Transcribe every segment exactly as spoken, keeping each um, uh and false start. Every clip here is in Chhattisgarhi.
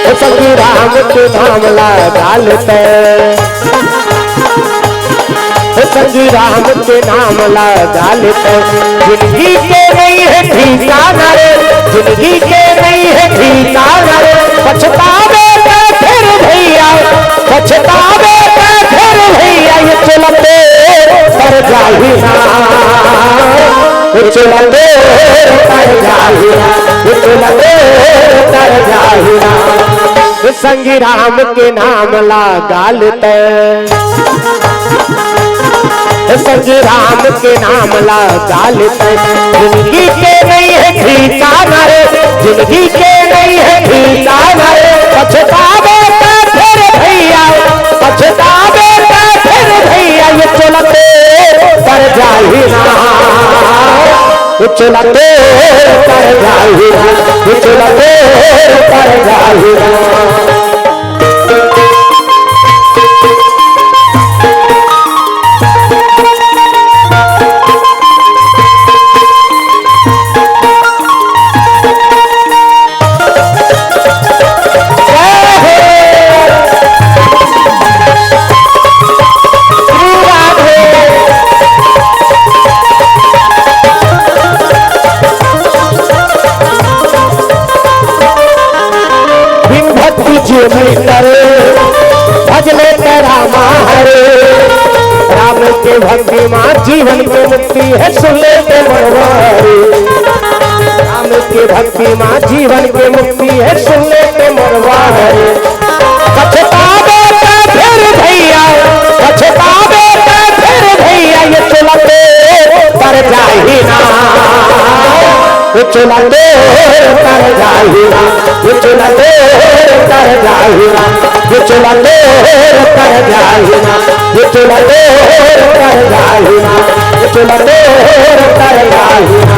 ओ संगी राम के नाम ला गाल पे, ओ संगी राम के नाम ला गाल पे। जिंदगी के नहीं है ठिकाना रे, जिंदगी के नहीं है ठिकाना रे। पछतावे का फिर भैया, पछतावे का फिर भैया, ये चलते पर जाही ना। उचलते कर जाहिरा, उचलते कर जाहिरा। संगी राम के नाम ला गाल पे, संगी राम के नाम ला गाल पे। जिंदगी के नहीं है ठिकाना रे, जिंदगी के नहीं है ठिकाना रे। पछतावे का फिर भैया, पछतावे का फिर भैया, ये चलते कर जाहिरा, ये चलते कर जाहिरा, ये चलते कर जाहिरा। बिन भक्ति जीव नहीं तरे, भज ले त रामा हरे। राम के भक्ति माँ जीवन के मुक्ति है, सुन ले त मनवा हरे। राम के भक्ति माँ जीवन के मुक्ति है, सुन ले त मनवा हरे। पछतावे का फिर भैया, पछतावे का फिर भैया, ये चलते कर जाहिरा, ये चलते कर जाहिरा, ये चलते कर जाहिरा, ये चलते कर जाहिरा, ये चलते कर जाहिरा, ये चलते कर जाहिरा।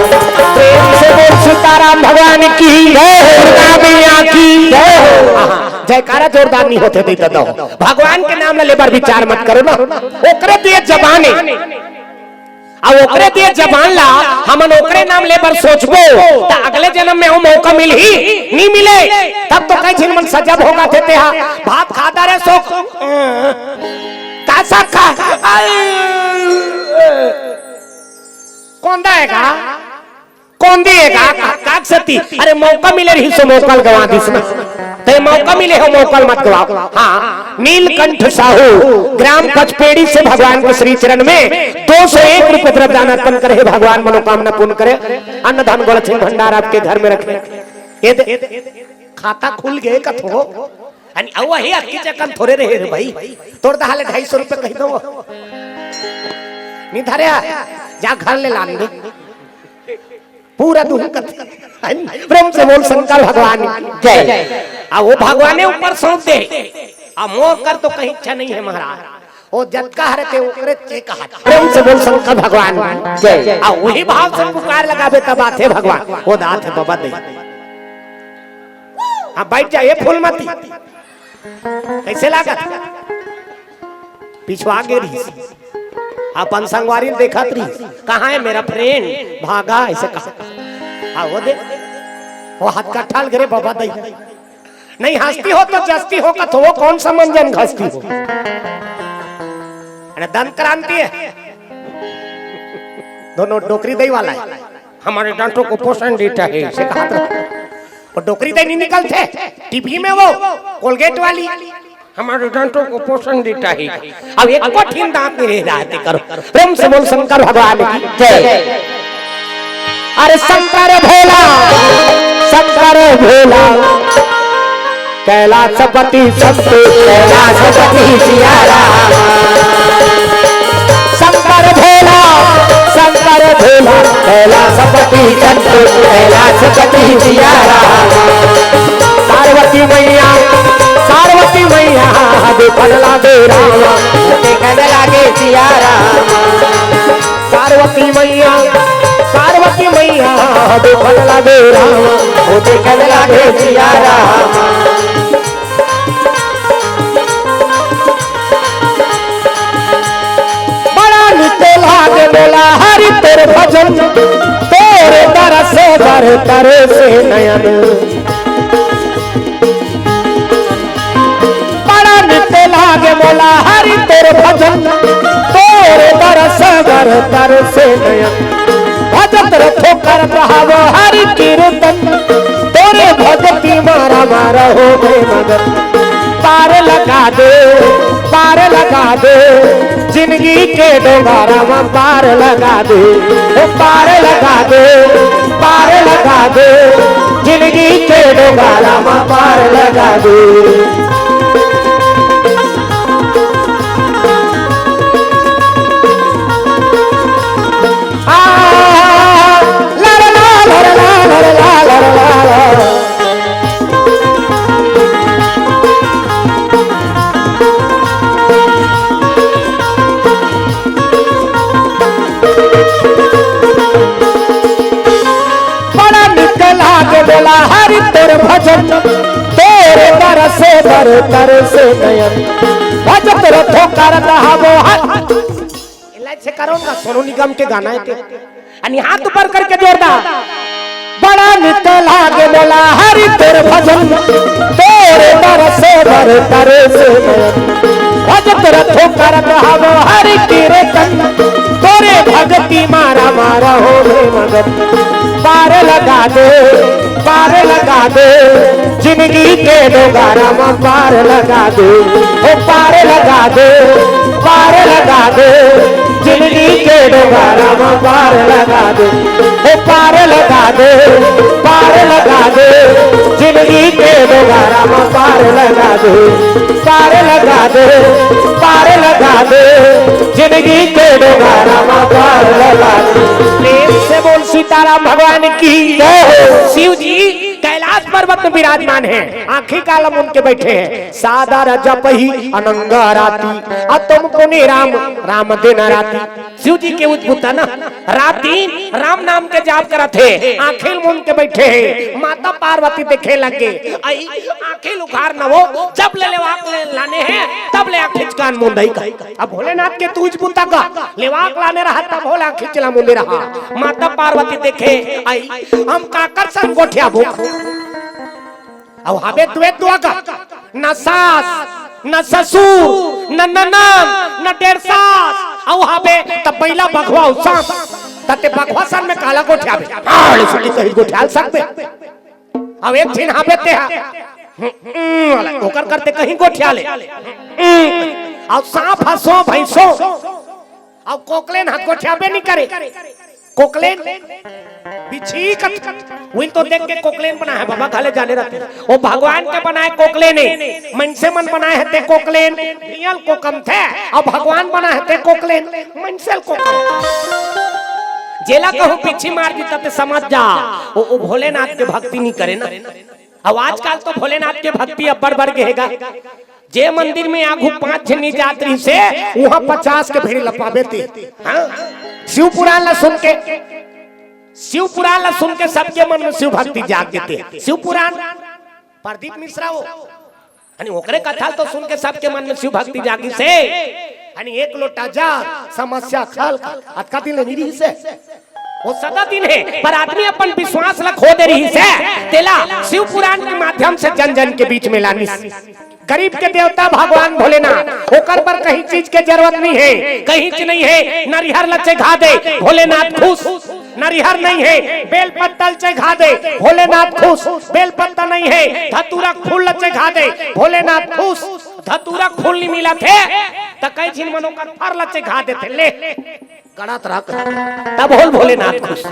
प्रेम से बोल सीताराम भगवान की जय हो, दुर्गा मैया की जय हो। जयकारा जोरदार नहीं होथे दे दो। भगवान के नाम ला लेबर विचार मत करो ना, ओकरे दिए जबान ए। अब ओकरे दिए जबान ला हमन ओकरे नाम लेबर सोचबो, त अगले जन्म में वो मौका मिलही, नहीं मिले। तब तो कई झिन मन सजा भोगथे तेहा, भात खाता रे सोक, का साग खा, कोंदा हे का? कोंदी हे का, का, काकसती? अरे मौका मिले रही सो मौका ल गवा दिस ना। ते मौका मिले हो, मौका ल मत गवाओ। हाँ, नीलकंठ साहू ग्राम पचपेड़ी से भगवान के श्री चरण में दो सौ एक रुपये द्रव्य दान अर्पण करे हे। भगवान मनोकामना पूर्ण करे, अन्न धन गोलक सिंह भंडार आपके घर में रखे। ये दे, खाता खुल गए कथो। अन अउ वही अक्की चकन थोरे रहे रे भाई, तोर दहाले ढाई सौ रुपये कही दो। नहीं धरे, जा घर ले लान दे। पूरा दुख कथे। प्रेम से बोल शंकर भगवान की जय। आ वो भगवाने ऊपर सौंप दे। आ मोर कर तो कहीं इच्छा नहीं है महाराज। वो जतका हरे ते ओकरे ते कहा। प्रेम से बोल शंकर भगवान की जय। आ वही भाव से पुकार लगाबे तब आथे भगवान। वो दात है बाबा दे। हाँ बैठ जा, ये फूल मती। कैसे लागत? पिछवा गे रहिस, अपन संगवारी ल देखत रहिस, "कहाँ है मेरा फ्रेंड?" भागा, ऐसे कहा। हाँ, वो दे, वो हाथ का ठाल गिरे बाबा दई। नहीं हंसती हो तो जस्ती हो, कथो वो कौन सा मंजन घसती हो? अरे दंत क्रांति है, दोनों डोकरी दई वाला है। हमारे दांतों को पोषण देता है, ऐसे कहा था। वो डोकरी दे नहीं निकलते, टीवी में वो कोलगेट वाली, हमारे दांतों को पोषण देता है। अब एक कठिन दांत नहीं रह जाते करो। प्रेम से बोल शंकर भगवान की जय। अरे शंकर भोला, शंकर भोला, कैलाशपति शंभु, कैलाशपति सिया राम। शंकर भोला, शंकर भोला, कैलाशपति शंभु, कैलाशपति सिया राम। पार्वती मैया, पार्वती मैया, देखन लागे राम, देखन लागे सिया राम। पार्वती मैया, पार्वती मैया, देखन लागे राम, ओ देखन लागे सिया राम। बड़ा निक लागे बोला हरि तोर भजन, तोरे दरस बर तरसे नयन। तोर भजन, तोर दरस बर तरसे नयन। भजत रथो करत हवो हरि कीर्तन, तोरे भगती मा रामा रहो मैं मगन। पार लगा दे, पार लगा दे, जिंदगी के डोंगरा मा पार लगा दे, ओ पार लगा दे, पार लगा दे, जिंदगी के डोंगरा मा पार लगा दे। आ, ला ला ला, ला ला ला, ला ला ला, ला ला ला। बड़ा निक लागे बोला हरि तोर भजन, तोर दरस बर तरसे नयन। भजत रथो करत हवो हरि। इलाज से करूंगा, सोनू निगम के गाना है के। अनि हाथ ऊपर करके जोरदार। बड़ा निक लागे बोला हरि तोर भजन, तोर दरस बर तरसे नयन। भजत रथो करत हवो हरि कीर्तन, तोरे भगती मा रामा रहो मैं मगन। पार लगा दे, पार लगा दे, जिंदगी के डोंगरा मा पार लगा दे, ओ पार लगा दे, पार लगा दे, जिंदगी के डोंगरा मा पार लगा दे, ओ पार लगा दे, पार लगा दे, जिंदगी के डोंगरा मा पार लगा दे, पार लगा दे, पार लगा दे, जिंदगी के डोंगरा मा पार लगा दे। प्रेम से बोल सीताराम भगवान की जय हो। शिव जी कैलाश पर्वत में विराजमान है, आंखी कालम उनके बैठे हैं। सादा रजपही अनंगा राती, अतम पुनि राम, राम दिन राती। शिव जी के उद्भूत है ना, रात दिन राम नाम के जाप करत हे, आंखी मूंद के बैठे हे। माता पार्वती देखे लगे, आई आंखी उघार न हो, जब ले लेवाक ले लाने हैं, तब ले आंखी कान मूंदई का। अब भोलेनाथ के तू उद्भूता का, लेवाक लाने रहा तब भोले आंखी चला मूंदे रहा। माता पार्वती देखे, आई हम काकर संग गोठियाबो। अउ हाबे दुए दुआ का, न सास, न ससुर, न ननद, न डेढ़ सास, अउ हाबे त बइला बघवा अउ सांप, त ते बघवा सन में काला गोठियाबे। हाँ, ले सुनी कहीं गोठियाल सकबे। अउ एक झिन हाबे ते हा। हम्म, वाला, ओकर करते कहीं गोठियाले। हम्म, अउ सांप हसो भैंसो। अउ कोकलेन हाथ गोठियाबे नहीं करे। कोकलेन बिछी कत, उही तो देख के कोकलेन बनाए हे बाबा, घले जाने रहते। ओ भगवान के बनाए कोकलेन हे, मनसे मन बनाए हे ते कोकलेन, रियल कोकम थे, अउ भगवान बनाए हे ते कोकलेन, मनसे ल कोकम। जेला कहूँ बिछी मार दी त ते समझ जा, ओ, ओ भोलेनाथ के भक्ति नहीं करे ना। अब आजकल तो भोलेनाथ के भक्ति अब्बड़ बढ़ गे हे गा। जे मंदिर में आघू पांच झन नी जात रहिस हे, उहां पचास के भीड़ लपाबे ते। हाँ? शिव पुराण ला सुन के, शिव पुराण ला सुन के सबके मन में शिव भक्ति जाग गे ते। शिव पुराण, प्रदीप मिश्रा हो, यानी ओकरे कथा तो सुन के सबके मन में शिव भक्ति जागिस हे। यानी एक लोटा जल, समस्या खल, अतका दिन ले नी रहिस हे। ओ सदा दिन हे, पर आदमी अपन विश्वास ला खो दे रहिस हे। तेला शिव पुराण के माध्यम से जन जन के बीच में लानिस। गरीब के देवता भगवान भोलेनाथ, ओकर बर कहीं चीज के जरूरत नहीं हे, कहीं चीज नहीं हे। नरिहर ला चघा दे, भोलेनाथ खुश। नरिहर नहीं हे, बेल पत्ता ला चघा दे, भोलेनाथ खुश। बेल पत्ता नहीं हे, धतूरा फूल ला चघा दे, भोलेनाथ खुश। धतूरा फूल नहीं मिलत हे, त कई झिन मन ओकर फर ला चघा देथे, ले। गड़त रह, तब होल भोलेनाथ खुश।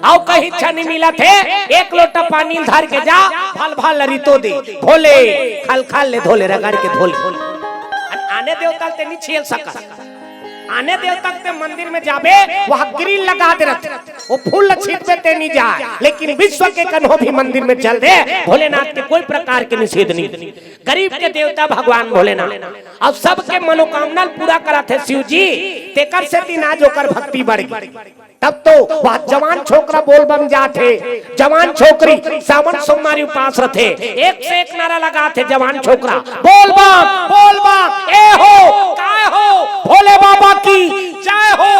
अउ कहीं अच्छा नहीं मिलत हे, एक लोटा पानी धर के जा, फल फल रितो दे, भोले, खल खल ले धोले, रगड़ के धोले। आने देवता ते नहीं छेल सकत। आने देवता ते मंदिर में जाबे, वहां ग्रिल लगा दे रहते, वो फूल छींटबे ते नहीं जाए, लेकिन विश्व के कन्हो भी मंदिर में चल दे, भोलेनाथ के कोई प्रकार के निषेध नहीं। गरीब के देवता भगवान भोलेनाथ, अब सबके मनोकामना पूरा करत हे शिव जी, तेकर सेती आज ओकर भक्ति बढ़ गे। तब तो वह जवान छोकरा बोलबम जात हे, जवान छोकरी सावन सोमवारी उपास रथे, एक से एक नारा लगात हे जवान छोकरा, "बोलबम, बोलबम, ए हो, काय हो, भोले बाबा की जय हो।"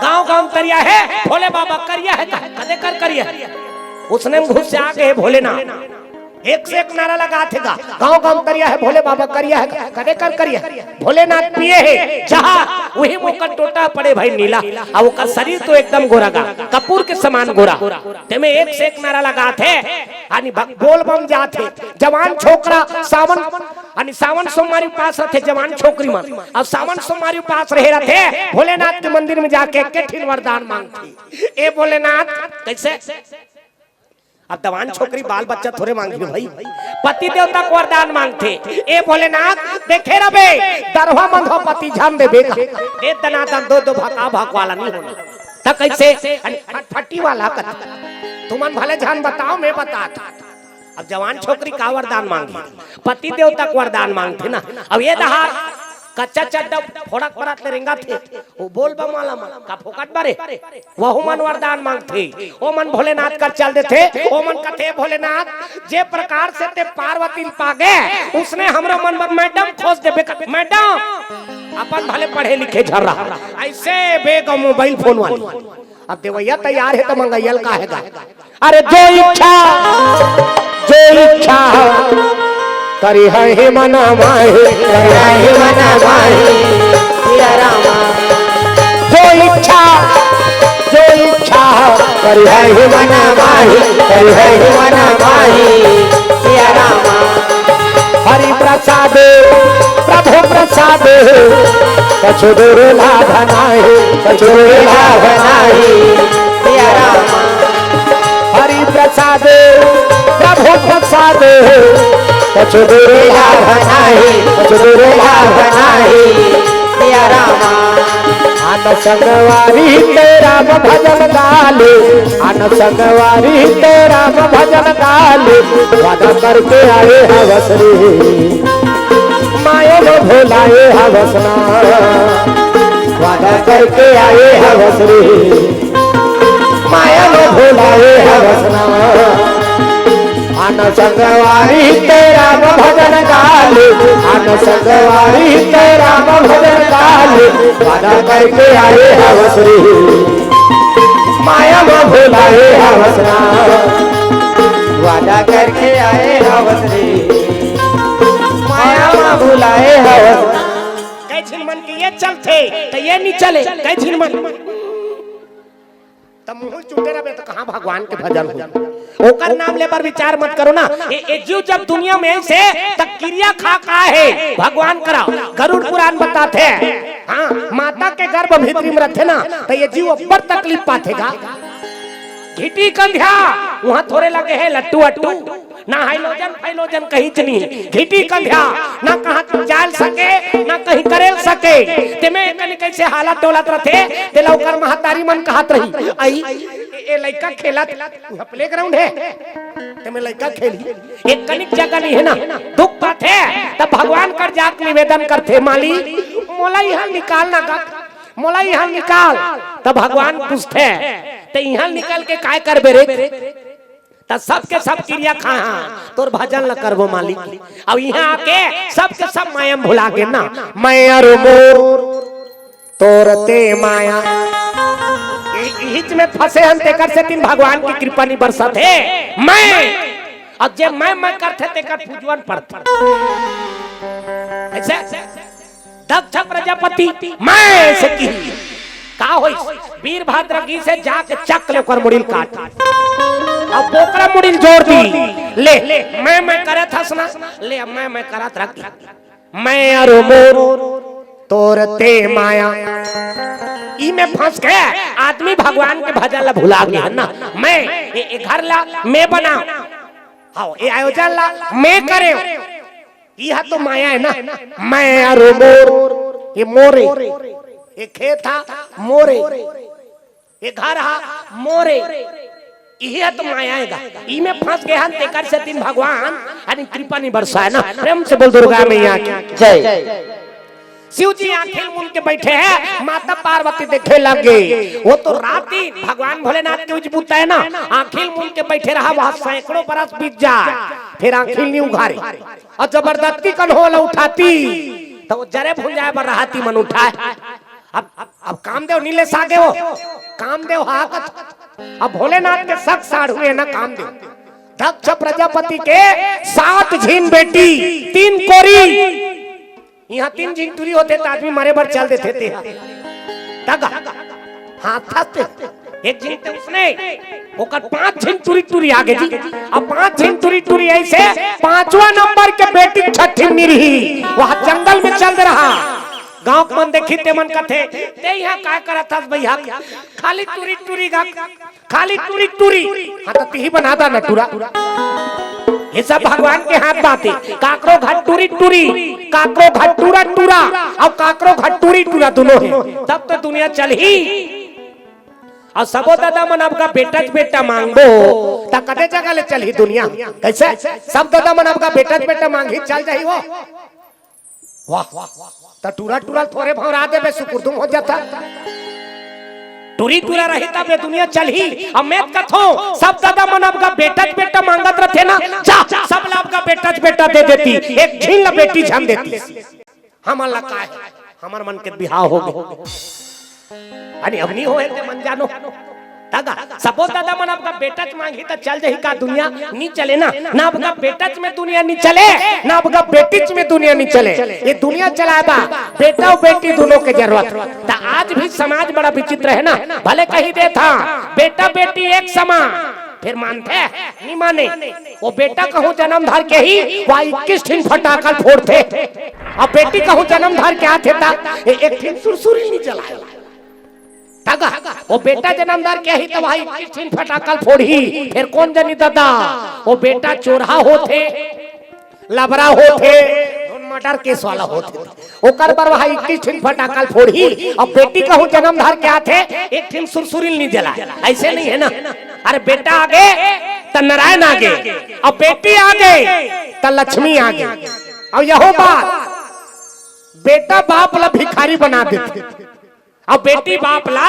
गांव गांव तरिया हे, भोले बाबा करिया हे, कदे कर करिया हे। उसने घुस से आगे हे भोलेनाथ। एक से एक नारा लगात हे गा, गांव गांव करिया हे भोले बाबा, करिया हे गा, कदे कर करिया हे? भोलेनाथ पिए हे जहर, उही म ओकर टोटा पड़े भाई नीला, अउ ओकर शरीर तो एकदम गोरा गा, कपूर के समान गोरा। तेमे एक से एक नारा लगात हे, यानी भग-, बोल बम जात हे, जवान छोकरा सावन, यानी सावन सोमवारी उपास रथे जवान छोकरी मन, अउ सावन सोमवारी उपास रहे रथे, भोलेनाथ के मंदिर म जाके एक ठिन वरदान मांगथे, ए भोलेनाथ, कइसे? अब जवान छोकरी बाल बच्चा थोरे मांगही भाई, पति देवता के वरदान मांगथे। ए भोलेनाथ, देखे रबे, दरवा मंधवा पति झन देबे का। दे दनादन दो दो भका भक वाला नहीं होना। त कइसे? अरे फटफटी वाला कथे। तुमन भले झन बताव, मैं बतात। अब जवान छोकरी का वरदान मांगही? पति देवता के वरदान मांगथे ना। अब ए डहार कच्चा चड्डा फोड़क बरात ले रेंगथे, ओ बोल बम वाला मन का फोकट बरे, वहू मन वरदान मांगथे, ओ मन भोलेनाथ कर चल देथे, ओ मन कथे, "भोलेनाथ, जे प्रकार से ते पार्वती ल पागे, उसने हमरो मन बर मैडम खोज देबे का, मैडम।" अपन भले पढ़े लिखे झन रहा, अइसे बेग अउ मोबाइल फोन वाली। अब देवइया तैयार हे त मंगइया ल का हे गा? अरे जो इच्छा, जो इच्छा करिहैं हे मना माही, करिहैं हे मना माही, सिया रामा। जो इच्छा, जो इच्छा करिहैं हे मना माही, करिहैं हे मना माही, सिया रामा। हरि प्रसाद, प्रभु प्रसाद, कछु दुर्लभ नाही, कछु दुर्लभ नाही, सिया रामा। हरि प्रसाद, प्रभु प्रसाद, कछु दुर्लभ नाही, कछु दुर्लभ नाही, सिया रामा। आन संगवारी ते राम भजन गाले, आन संगवारी ते राम भजन गाले, वादा करके आए हवस रे, माया म भुलाए हवस ना, वादा करके आए हवस रे, माया म भुलाए हवस ना। आन संगवारी ते राम भजन गाले, आन संगवारी ते राम भजन गाले, वादा करके आए हवस रे, माया म भुलाए हवस ना। वादा करके आए हवस रे, माया म भुलाए हवस ना। कई झिन मन के ये चलथे, त ये नी चले, कई झिन मन त मुंह चुटे रबे त कहां भगवान के भजन हो? ओकर नाम ले बर विचार मत करो ना। ए, ए जीव जब दुनिया में से त किरिया खा का हे भगवान करा, गरुड़ पुराण बताथे। हां, माता के गर्भ भीतरी में रथे ना, त ये जीव अब्बड़ तकलीफ पाथे गा। घिटी कंध्या, उहां थोरे लगे हे लट्टू अट्टू, ना हाइलोजन फाइलोजन कहीं च नहीं, घिटी कंध्या, ना कहां जाय ल सके, ना कहीं करे ल सके। तेमे कनी कइसे हालत डोलत रथे, तेला ओकर महतारी मन कहत रही, "आई, ए, ए लइका खेलत, उहां प्लेग्राउंड हे, तेमे लइका खेली।" एक कनिक जगह नहीं हे ना, दुख पाथे, तब भगवान कर जाके निवेदन करथे, "मालिक, मोला इहां निकाल ना गा, मोला इहां निकाल।" तब भगवान पूछथे, "ते इहां निकल के काय करबे रे?" त सबके सब किरिया खाहा, तोर भजन ल करबो मालिक। अउ इहां आके सबके सब माया म भुला गे ना, मैं अउ मोर तोर ते माया। इ-, इहिच में फंसे हन, तेकर सेती भगवान के कृपा नी बरसत हे। मैं, अब जे मैं, मैं करथे, तेकर पूजवन पड़थे। अइसे दक्ष प्रजापति मैं से किही, का होइस? वीरभद्र गिसे जाके चक ले ओकर मुड़ी ल काट। अब ओकरा मुड़ी ल जोर दी, ले, मैं, मैं करत हस ना, ले, अब मैं, मैं करत रख। मैं अउ मोर तोर ते माया। ई में फंस के आदमी भगवान के भजन ला भुला गे हे ना। मैं, ए, ए घर ला मैं बनाव, हव, ए आयोजन ला मैं करेंव। इहा तो माया हे ना, मैं अउ मोर, ये मोरे, ये खेत हा मोरे, ये घर हा मोरे, इहा तो माया हे गा। इमे फंस गे हन, तेकर सेती भगवान अरे कृपा नी बरसाय ना। प्रेम से बोल दुर्गा मैया की जय। शिव जी आंखी ल मूंद के बइठे हे, माता पार्वती देखे लगे। वो तो रात दिन भगवान भोलेनाथ के उजबूता हे ना, आंखी ल मूंद के बइठे रहा, वहां सैकड़ों बरस बीत जाय, फेर आंखी ल नी उघारे। अउ जबरदस्ती कन्हो ल उठाती, त वो जरे भुंजाय बर रहा, त इमन उठाय। अब, अब, अब कामदेव नी ले सागे वो, कामदेव हा कत। अब भोलेनाथ के सक साढ़ू हे ना कामदेव। दक्ष प्रजापति के सात झिन बेटी, तीन कोरी। इहाँ तीन झिन टूरी होथे त आदमी मरे बर चल देथे तेहा। तगा हाथ ते एक झिन ते उसने ओकर पांच झिन टूरी टूरी आगे जी। अब पांच झिन टूरी टूरी ऐसे पांचवा नंबर के बेटी छठी में रही, वह जंगल में चल दे रहा। गांव के मन देखी ते मन कथे, "ते इहाँ का करत हस भैया? खाली टूरी टूरी गा, खाली टूरी टूरी।" हाँ, तो तिही बना दा ना टूरा। ये सब भगवान के हाथ बात हे। काकरो घर टूरी टूरी, काकरो घर टूरा टूरा, अउ काकरो घर टूरी टूरा दोनों हे, तब तो दुनिया चलही। अउ सबो ददा मन अब गा बेटा च बेटा मांगबो, त कते जगह ले चलही दुनिया? कैसे? सब ददा मन अब गा बेटा च बेटा मांगही, चल जाही वो। वाह, त टूरा टूरा थोरे भौरा देबे, सुकुरदुम हो जाता। टूरी टूरा रही तब ये दुनिया चलही। अब मैं कथो, सब ददा मन अब गा बेटा च बेटा मांगत रथे ना, जा, सब ला अब गा बेटा च बेटा दे देती, एक झिन ला बेटी झन देती। हमन ला का हे, हमर मन के बिहाव हो गे। अरे अब नी होए ते मन जानो। तगा सबो ददा मन अब गा बेटा च मांगही त चल जाही का दुनिया? नी चले ना। ना अब गा बेटा च में दुनिया नी चले, ना अब गा बेटी च में दुनिया नी चले। ये दुनिया चलाए बा बेटा अउ बेटी दोनों के जरूरत। त आज भी समाज बड़ा विचित्र हे ना। भले कही देथा बेटा बेटी एक समान, फेर मानथे नी माने। वो बेटा कहूँ जनम धर के ही वह इक्कीस ठिन फटाका ल फोड़थे, अउ बेटी कहूँ जनम धर के आथे त ए-, एक ठिन सुरसुरी नी जलाए। तगा वो बेटा जनम धर के ही त वह इक्कीस ठिन फटाका ल फोड़ही। फेर कोन जनी ददा, वो बेटा चोरहा होथे, लबरा होथे, मर्डर केस वाला होथे, ओकर बर वह इक्कीस ठिन फटाका ल फोड़ही। अउ बेटी कहूँ जनम धर के आथे, एक ठिन सुरसुरी ल नी जलाए, ऐसे नी हे ना। अरे बेटा आगे त नारायण आगे, अउ बेटी आगे त लक्ष्मी आगे। अउ यहो बात, बेटा बाप ला भिखारी बना देथे, अउ बेटी बाप ला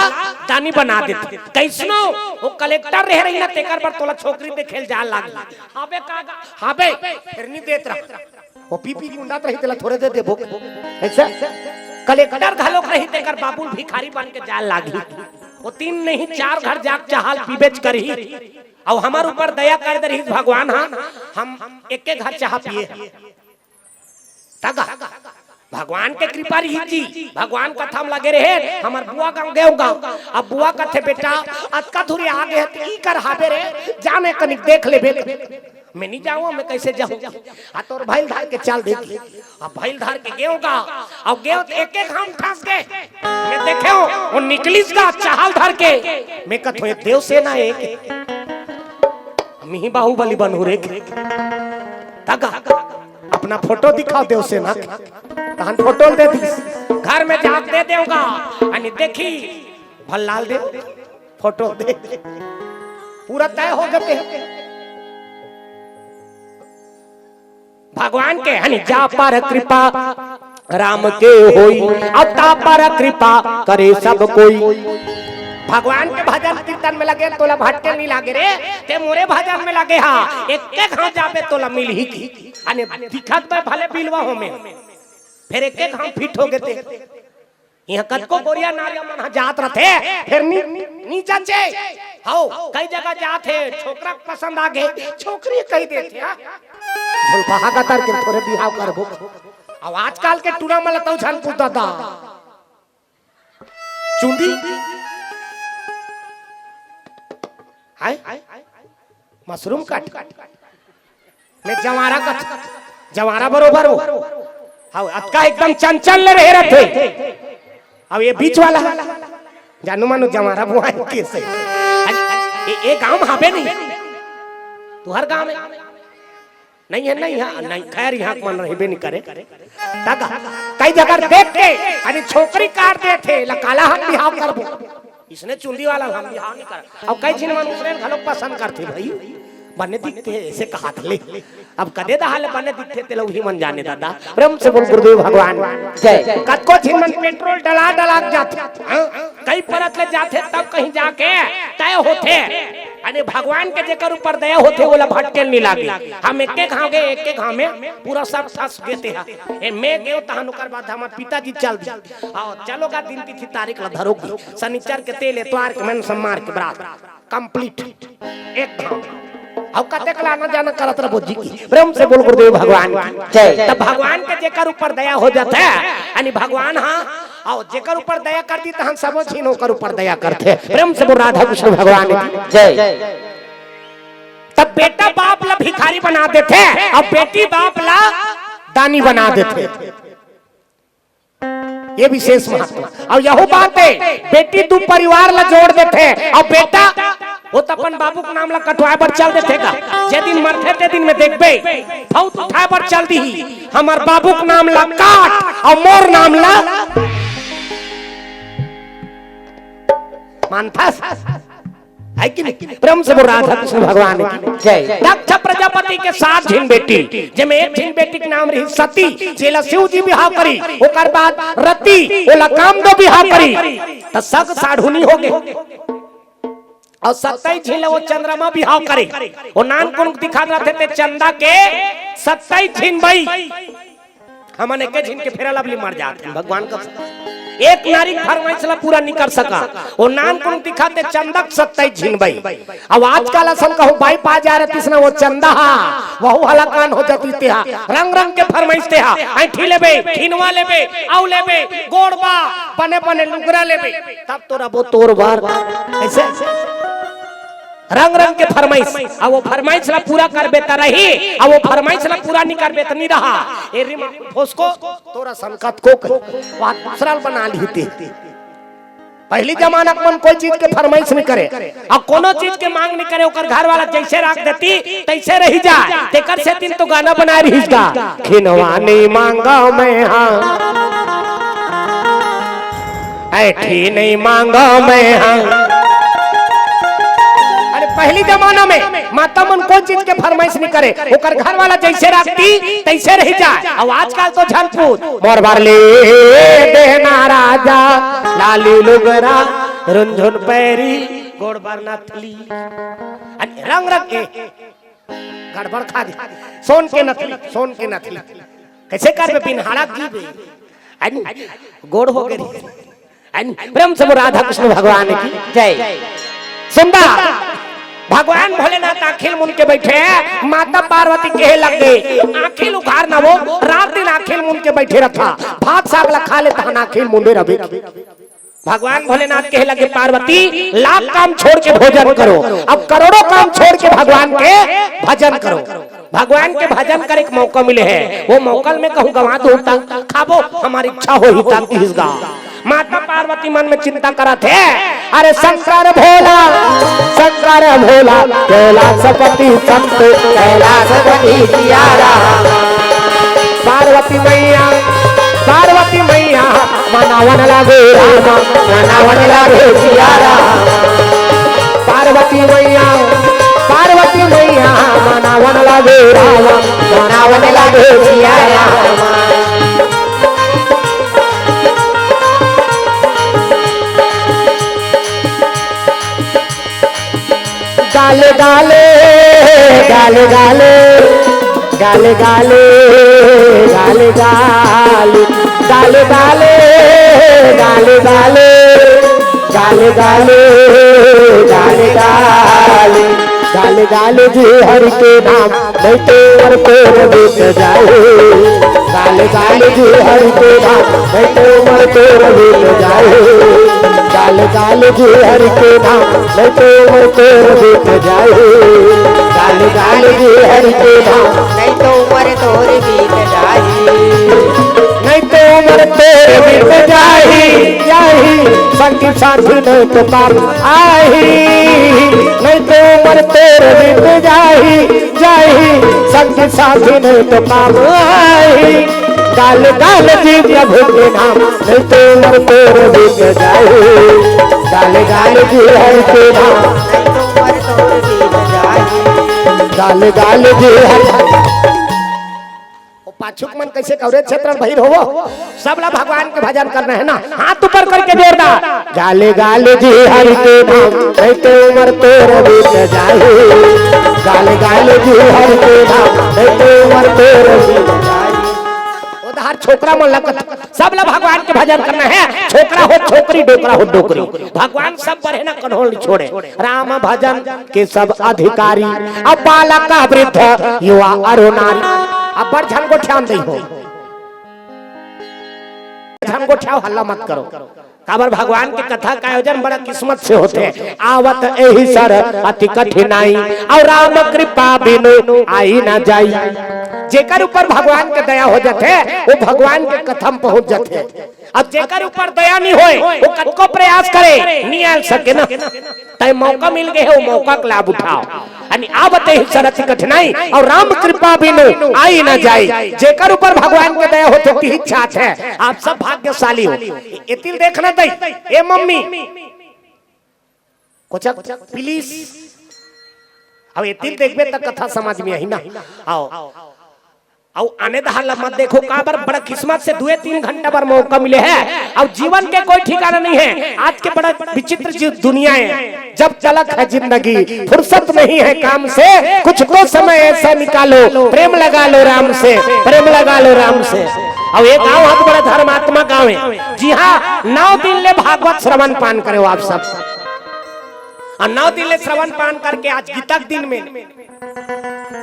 दानी बना देथे। कैसनो वो कलेक्टर रहे रही ना, तेकर बर तोला छोकरी देखे ल जाए लागही। हाबे का गा-, हाबे, फेर नी देत रहा। वो पी पी के उंडात रही, तेला थोरे दे देबो। ऐसा कलेक्टर घलोक रही, तेकर बाबू ल भिखारी बन के जाए लागही। वो तीन नहीं, चार घर जाके चाहा ल पीबेच करही। अउ हमर ऊपर दया कर दे रहिस भगवान, हाँ, हम एके घर चाहा पिए। तगा भगवान के कृपा रही जी, भगवान कथा म लगे रहे। हमर बुआ गांव गेंव गा, अब बुआ कथे, "बेटा, अतका दूरी आगे हे, त ई कर हाबे रे, जाने कनिक देख लेबे।" मैं नी जावंव, मैं कैसे जाहूं? आ तोर भइल धार के चल देख। अब भइल धार के गेंव गा, अब गेंव त एके घांव ठस गे। मैं देखेंव, वो निकलिस गा चाहा ल धर के। मैं कथंव, "ए देवसेना एक, मिही बाहुबली बनहूं रे।" तगा अपना फोटो दिखाव देवसेना के। तहन फोटो ल दे दिस। घर में जाके दे देंव गा। अनि देखही, भल्लाल दे, फोटो दे। पूरा तय हो जाथे। भगवान के हनि जा पर कृपा राम के होई, अब ता पर कृपा करे सब कोई। भगवान के भजन कीर्तन में लगे तोला भटके नी लागे रे, ते मोरे भजन में लगे हा, एके घांव जाबे तोला मिलही की। अने दिखत बे भले बिलवा हो में, फेर एके घांव फिट हो गे ते। इहाँ कतको गोरिया नारिया मन ह जात रथे, फेर नी, नी जचे। हव, कई जगह जात हे, छोकरा पसंद आ गे, छोकरी कहि देथे, हाँ? झोलपाहा कतर के थोरे बिहाव करबो। अब आजकल के टूरा मन ल तौ झन पूछ ददा। चुंदी? हाय? मशरूम कट। मैं जवारा कट। जवारा बरोबर हो। हव, अतका एकदम चंचल ले रहे रथे। अब ये बीच वाला, जानू मानू जवारा बुआई कैसे? अरे, ये, ये गांव में हाबे नहीं। तुहर गांव में नहीं हे, नहीं हे, नहीं, खैर, इहाँ के मन रहिबे नहीं करे। तक कई जगह देख के, अरे, छोकरी काट देथे, ला काला हम बिहाव करबो। इसने चुंदी वाला हम बिहाव नहीं कर। अब कई झिन मन उसने घलो पसंद करथे भाई, बने दिखथे, ऐसे कहाथे। अब कते दहा ले बने दिखथे, तेला उही मन जाने ददा। प्रेम से बोल गुरुदेव भगवान जय। कतको झिन मन पेट्रोल डला डला के जाथे, हाँ? कई परत ले जाथे, तब कहीं जाके तय होथे। अने भगवान के जेकर ऊपर दया होथे, ओला भटके ल नी लागे। हम एके घांव गे, एके घांव में पूरा सब फंस गे ते हा। ए, मैं गेंव तहन ओकर बाद हमर पिताजी चल दिस। अउ चलो गा दिन तिथि तारीख ला धरो गे। सनिचर के तेल, एतवार के मन सम्मार के बरात। कंप्लीट। एक घांव। अउ कतेक ला आना जाना करत रह बोजी की। प्रेम से बोल गुरुदेव भगवान की जय। तब भगवान के जेकर ऊपर दया हो जाथे, यानी भगवान, हाँ, अउ जेकर ऊपर दया कर दी, तहन सबो झिन ओकर ऊपर दया करथे। प्रेम से बोल राधा कृष्ण भगवान की जय। तब बेटा बाप ला भिखारी बना देथे, अउ बेटी बाप ला दानी बना देथे। ये विशेष महत्व। अउ यहू बात हे, बेटी दू परिवार ला जोड़ देथे, अउ बेटा वो तो अपन बाबू के नाम ला कटवाए बर चल देथे गा। जे दिन मरथे ते दिन में देखबे, फौत उठाए बर चल दिही, हमर बाबू के नाम ला काट अउ मोर नाम ला मानथस। है कि नहीं? प्रेम से बोल राधा कृष्ण भगवान की जय। दक्ष प्रजापति के सात झिन बेटी, जेमे एक झिन बेटी के नाम रही सती, जेला शिव जी बिहाव करी, ओकर बाद रति, ओला कामदेव बिहाव करी, त सग साढ़ुनी हो गे। अउ सत्ताईस झिन ला वो चंद्रमा बिहाव करे। वो नान कुन दिखात रथे ते चंदा के सत्ताईस झिन बई। हमन एके झिन के फेरा लवली मर जात हन, भगवान का। एक नारी के फरमाइश ला पूरा नइ कर सका। वो नान कुन दिखाते चंदक सत्ताईस झिन बई। अब आजकल असन कहूँ बाई पा जा रहे तिसना वो चंदा हा, वहू हलाकान हो जाती तेहा। रंग रंग के फरमाइश तेहा, ऐठी लेबे, खिनवा लेबे, अउ लेबे, गोड़बा, बने बने लुगरा लेबे, तब तोरा वो तोर बार। ऐसे? रंग रंग के फरमाइश, अब वो फरमाइश ला पूरा करबे त रही, अब वो फरमाइश ला पूरा नइ करबे त नइ रहा। ए रिमा फोसको, तोरा संकत को कही, बात दूसरा बना ली थी। पहली जमाना के मन कोई चीज के फरमाइश नइ करे, अउ कोनो चीज के मांग नइ करे, ओकर घर वाला जैसे राख देती, तैसे रही जाए। तेकर सेती तो गाना बनाए रहिस गा, खिनवा नइ मांगा मैं हा, ऐठी नइ मांगा मैं हा। अरे पहली जमाना में माता मन कोई चीज के फरमाइश नइ करे, ओकर घर वाला जैसे राखती, तैसे रही जाए। अउ आजकल तो झन पूछ, मोर बर ले देना राजा, लाली लुगरा, रुनझुन पैरी, गोड़ बर नथली। अरे रंग रंग के गड़बड़ खा दे। सोन के नथली, सोन के नथली। कैसे करबे बिनहाड़ा की बे? अन गोड़ हो गई। अन प्रेम से बोल राधा कृष्ण भगवान की जय। सुंदर भगवान भोलेनाथ आँखी ल मुन के बैठे, माता पार्वती कहे लग गए, आँखी ल उघार ना वो, रात दिन आँखी ल मुन के बैठे रहता, भात साग ला खा लेता हन, आँखी ल मुंदे रहे। भगवान भोलेनाथ कहे लगे, पार्वती, लाख काम छोड़ के भोजन करो, अब करोड़ों काम छोड़ के भगवान के भजन करो। भगवान के भजन करे के मौका मिले हे, वो मौका ल मैं कहूँ गंवा दूँ त खाबो, हमर इच्छा होही त किहिस गा। माता पार्वती मन में चिंता करत हे, अरे शंकर भोला, शंकर भोला, कैलाशपति संत, कैलाशपति जिया राम। पार्वती मैया, पार्वती मैया, मनावन लागे राम, मनावन लागे जिया राम। पार्वती मैया, पार्वती मैया, मनावन लागे राम, मनावन लागे जिया राम। गाले गाले, गाले गाले, गाले गाले, गाले गाले, गाले गाले, गाले गाले, गाले गाले, गाले गाले, गाले गाले जी हरि के नाम, नहीं तो उमर तोर बीत जाए। गाले गाले जी हरि के नाम, नहीं तो उमर तोर बीत जाए। गाले गाले जी हरि के नाम, नहीं तो उमर तोर बीत जाए। गाले गाले जी हरि के नाम, नहीं तो उमर तोर बीत जाए। नहीं तो उमर तोर बीत जाए, जाए। संगी साथी नहीं तो काम आही, नहीं तो उमर तोर बीत जाही, जाही। संगी साथी नहीं तो काम आही। गाल गाल जी प्रभु के नाम, नहीं तो उमर तोर बीत जाही। गाल गाल जी हरि के नाम, नहीं तो उमर तोर बीत जाही। गाल गाल जी हरि वो पाछुक मन कैसे कवरे क्षेत्र बहिर होवो, सबला भगवान के भजन करना है ना। हाथ ऊपर करके जोरदार। गाले गाले जी हरि के नाम, नहीं तो उमर तोर बीत जाही। गाले गाले जी हरि के नाम, नहीं तो उमर तोर बीत जाही। ओ तो हर छोकरा मन ला कथ-, सब ला भगवान के भजन करना हे। छोकरा हो छोकरी, डोकरा हो डोकरी, भगवान सब बर हे ना, कन्हो ल नइ छोड़े। राम भजन के सब अधिकारी, अब बालक वृद्ध युवा अरु नारी। अब बड़ झन गोठियान दई हो, झन गोठियाव, हल्ला मत करो। काबर भगवान के कथा का आयोजन बड़ा किस्मत से होथे। आवत एहि सर अति कठिनाई, अउ राम कृपा बिनु आई न जाई। जेकर ऊपर भगवान के दया हो जाथे, वो भगवान के कथा म पहुंच जाथे। अब जेकर ऊपर दया नइ होय, वो कतको प्रयास करे, नइ आ सके ना। तय मौका मिल गे हे, वो मौका के लाभ उठाव। यानी आवत एहि सर अति कठिनाई, अउ राम कृपा बिनु आई न जाई। जेकर ऊपर भगवान के दया होथे, तिही चाहत हे। आप सब भाग्यशाली हो। एती ल देखना दई, ए मम्मी, कोचक, please। अब एती ल देखबे त कथा समझ में आही ना। आओ, अउ आने दहार ला मत देखो, काबर बड़ा किस्मत से दुए तीन घंटा बर मौका मिले हे। अब जीवन के कोई ठिकाना नइ हे। आज के बड़ा विचित्र जी-, दुनिया हे। जब तलक है जिंदगी, फुर्सत नहीं है काम से, कुछ तो समय ऐसा निकालो, प्रेम लगा लो राम से, प्रेम लगा लो राम से। अउ ये गांव ह तो बड़ा धर्मात्मा गांव हे, जिहां नौ दिन ले भागवत श्रवण पान करे हो आप सब। अउ नौ दिन ले श्रवण पान करके आज गीता के दिन में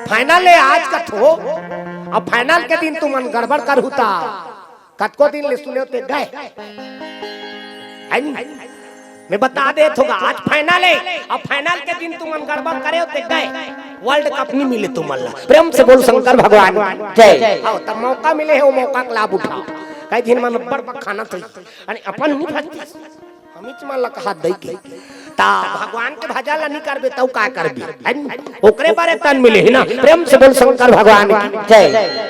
final हे आज कथो, अब final के दिन तुमन गड़बड़ करहू त कतको दिन ले सुने हो ते गए। हैं? मैं बता देत हों गा, आज final हे, अब final के दिन तुमन गड़बड़ करे हो ते गए। World Cup नइ मिले तुमन ला। प्रेम से बोल शंकर भगवान की जय। आओ, तब मौका मिले हे, वो मौका के लाभ उठाव। कई झिन मन बड़ बखानत हे, अरे अपन नइ फंसती, हमीच मन ला कहा दई के। ता भगवान के भजन ला नइ करबे, तउ का करबे? हैं? ओकरे बर तन मिले हे ना। प्रेम से बोल शंकर भगवान की जय।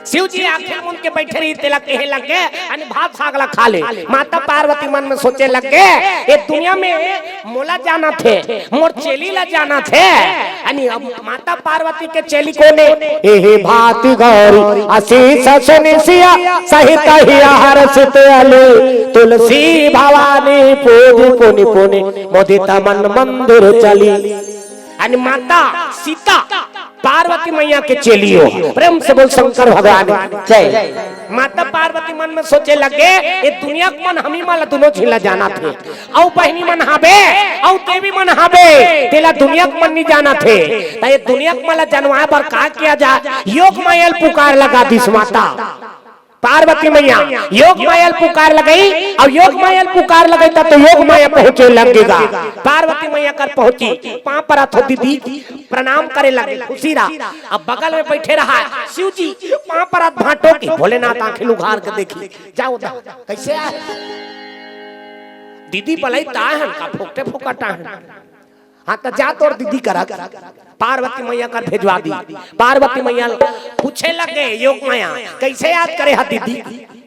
शिव जी आखिर मुन के बैठे रही, तेला कहे लग गे, "अने भात साग ला खा ले।" माता पार्वती मन में सोचे लग गे, "ये दुनिया में मोला जाना थे, मोर चेली ला जाना थे।" अने अब माता पार्वती के चेली कोने? एहि भांति गौरी असीस सुनि सिया, सहित हिया हरषित अली। तुलसी भवानी पूजि पुनि पुनि, मुदित मन मंदिर चली। अने माता सीता पार्वती मैया के चेली हो। प्रेम से बोल शंकर भगवान की जय। माता पार्वती मन में सोचे लग गे, "ये दुनिया के मन हमी मन ला दुनों झिन ला जानथे, अउ बहिनी मन हाबे, अउ देवी मन हाबे, तेला दुनिया के मन नइ जानथे। त ये दुनिया के मन ला जनवाए बर का किया जाय?" योग माया ल पुकार लगा दिस माता पार्वती मैया। योग माया ल पुकार लगई, अउ योग माया ल पुकार लगई, त तो योग माया पहुंचे लग गे गा। पार्वती मैया कर पहुंची, पांव परत हो दीदी, प्रणाम करे लगे, खुशी रहा। अब बगल में बैठे रहा है शिव जी, पांव परत भांटो की, भोलेनाथ आंखें उघार के देखी, "जाओ दा, कइसे आय? दीदी बलई त आय हन का, फोकटे फोकट आय हन?" हाँ, त जा तोर दीदी करा, पार्वती मैया कर भेजवा दी। पार्वती मैया पूछे लगे योग माया, "कइसे याद करे हा दीदी,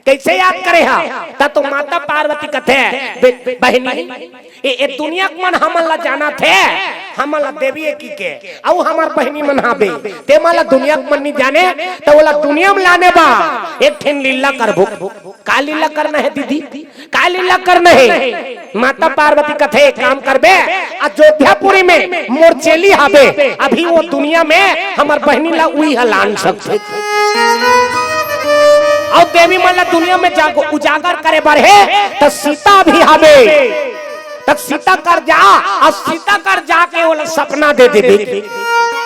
कइसे याद करे हा?" त तो माता पार्वती कथे, "बे-, बहिनी, ए, ए दुनिया के मन हमन ला जानथे, हमन ला देवी ए कहिके, अउ हमर बहिनी मन हाबे, ते मन ला दुनिया के मन नइ जाने, त ओला दुनिया में लाने बर एक ठिन लीला करबो।" का लीला करना हे दीदी? का लीला करना हे? माता पार्वती कथे, "एक काम करबे, अयोध्यापुरी में मोर चेली हाबे, अभी वो दुनिया में हमर बहिनी ला उही ह लान सकथे। अउ देवी मन ला दुनिया में जाग-, उजागर करे बर हे, त सीता भी हाबे, त सीता कर जा, अउ सीता कर जाके ओला सपना दे देबे।"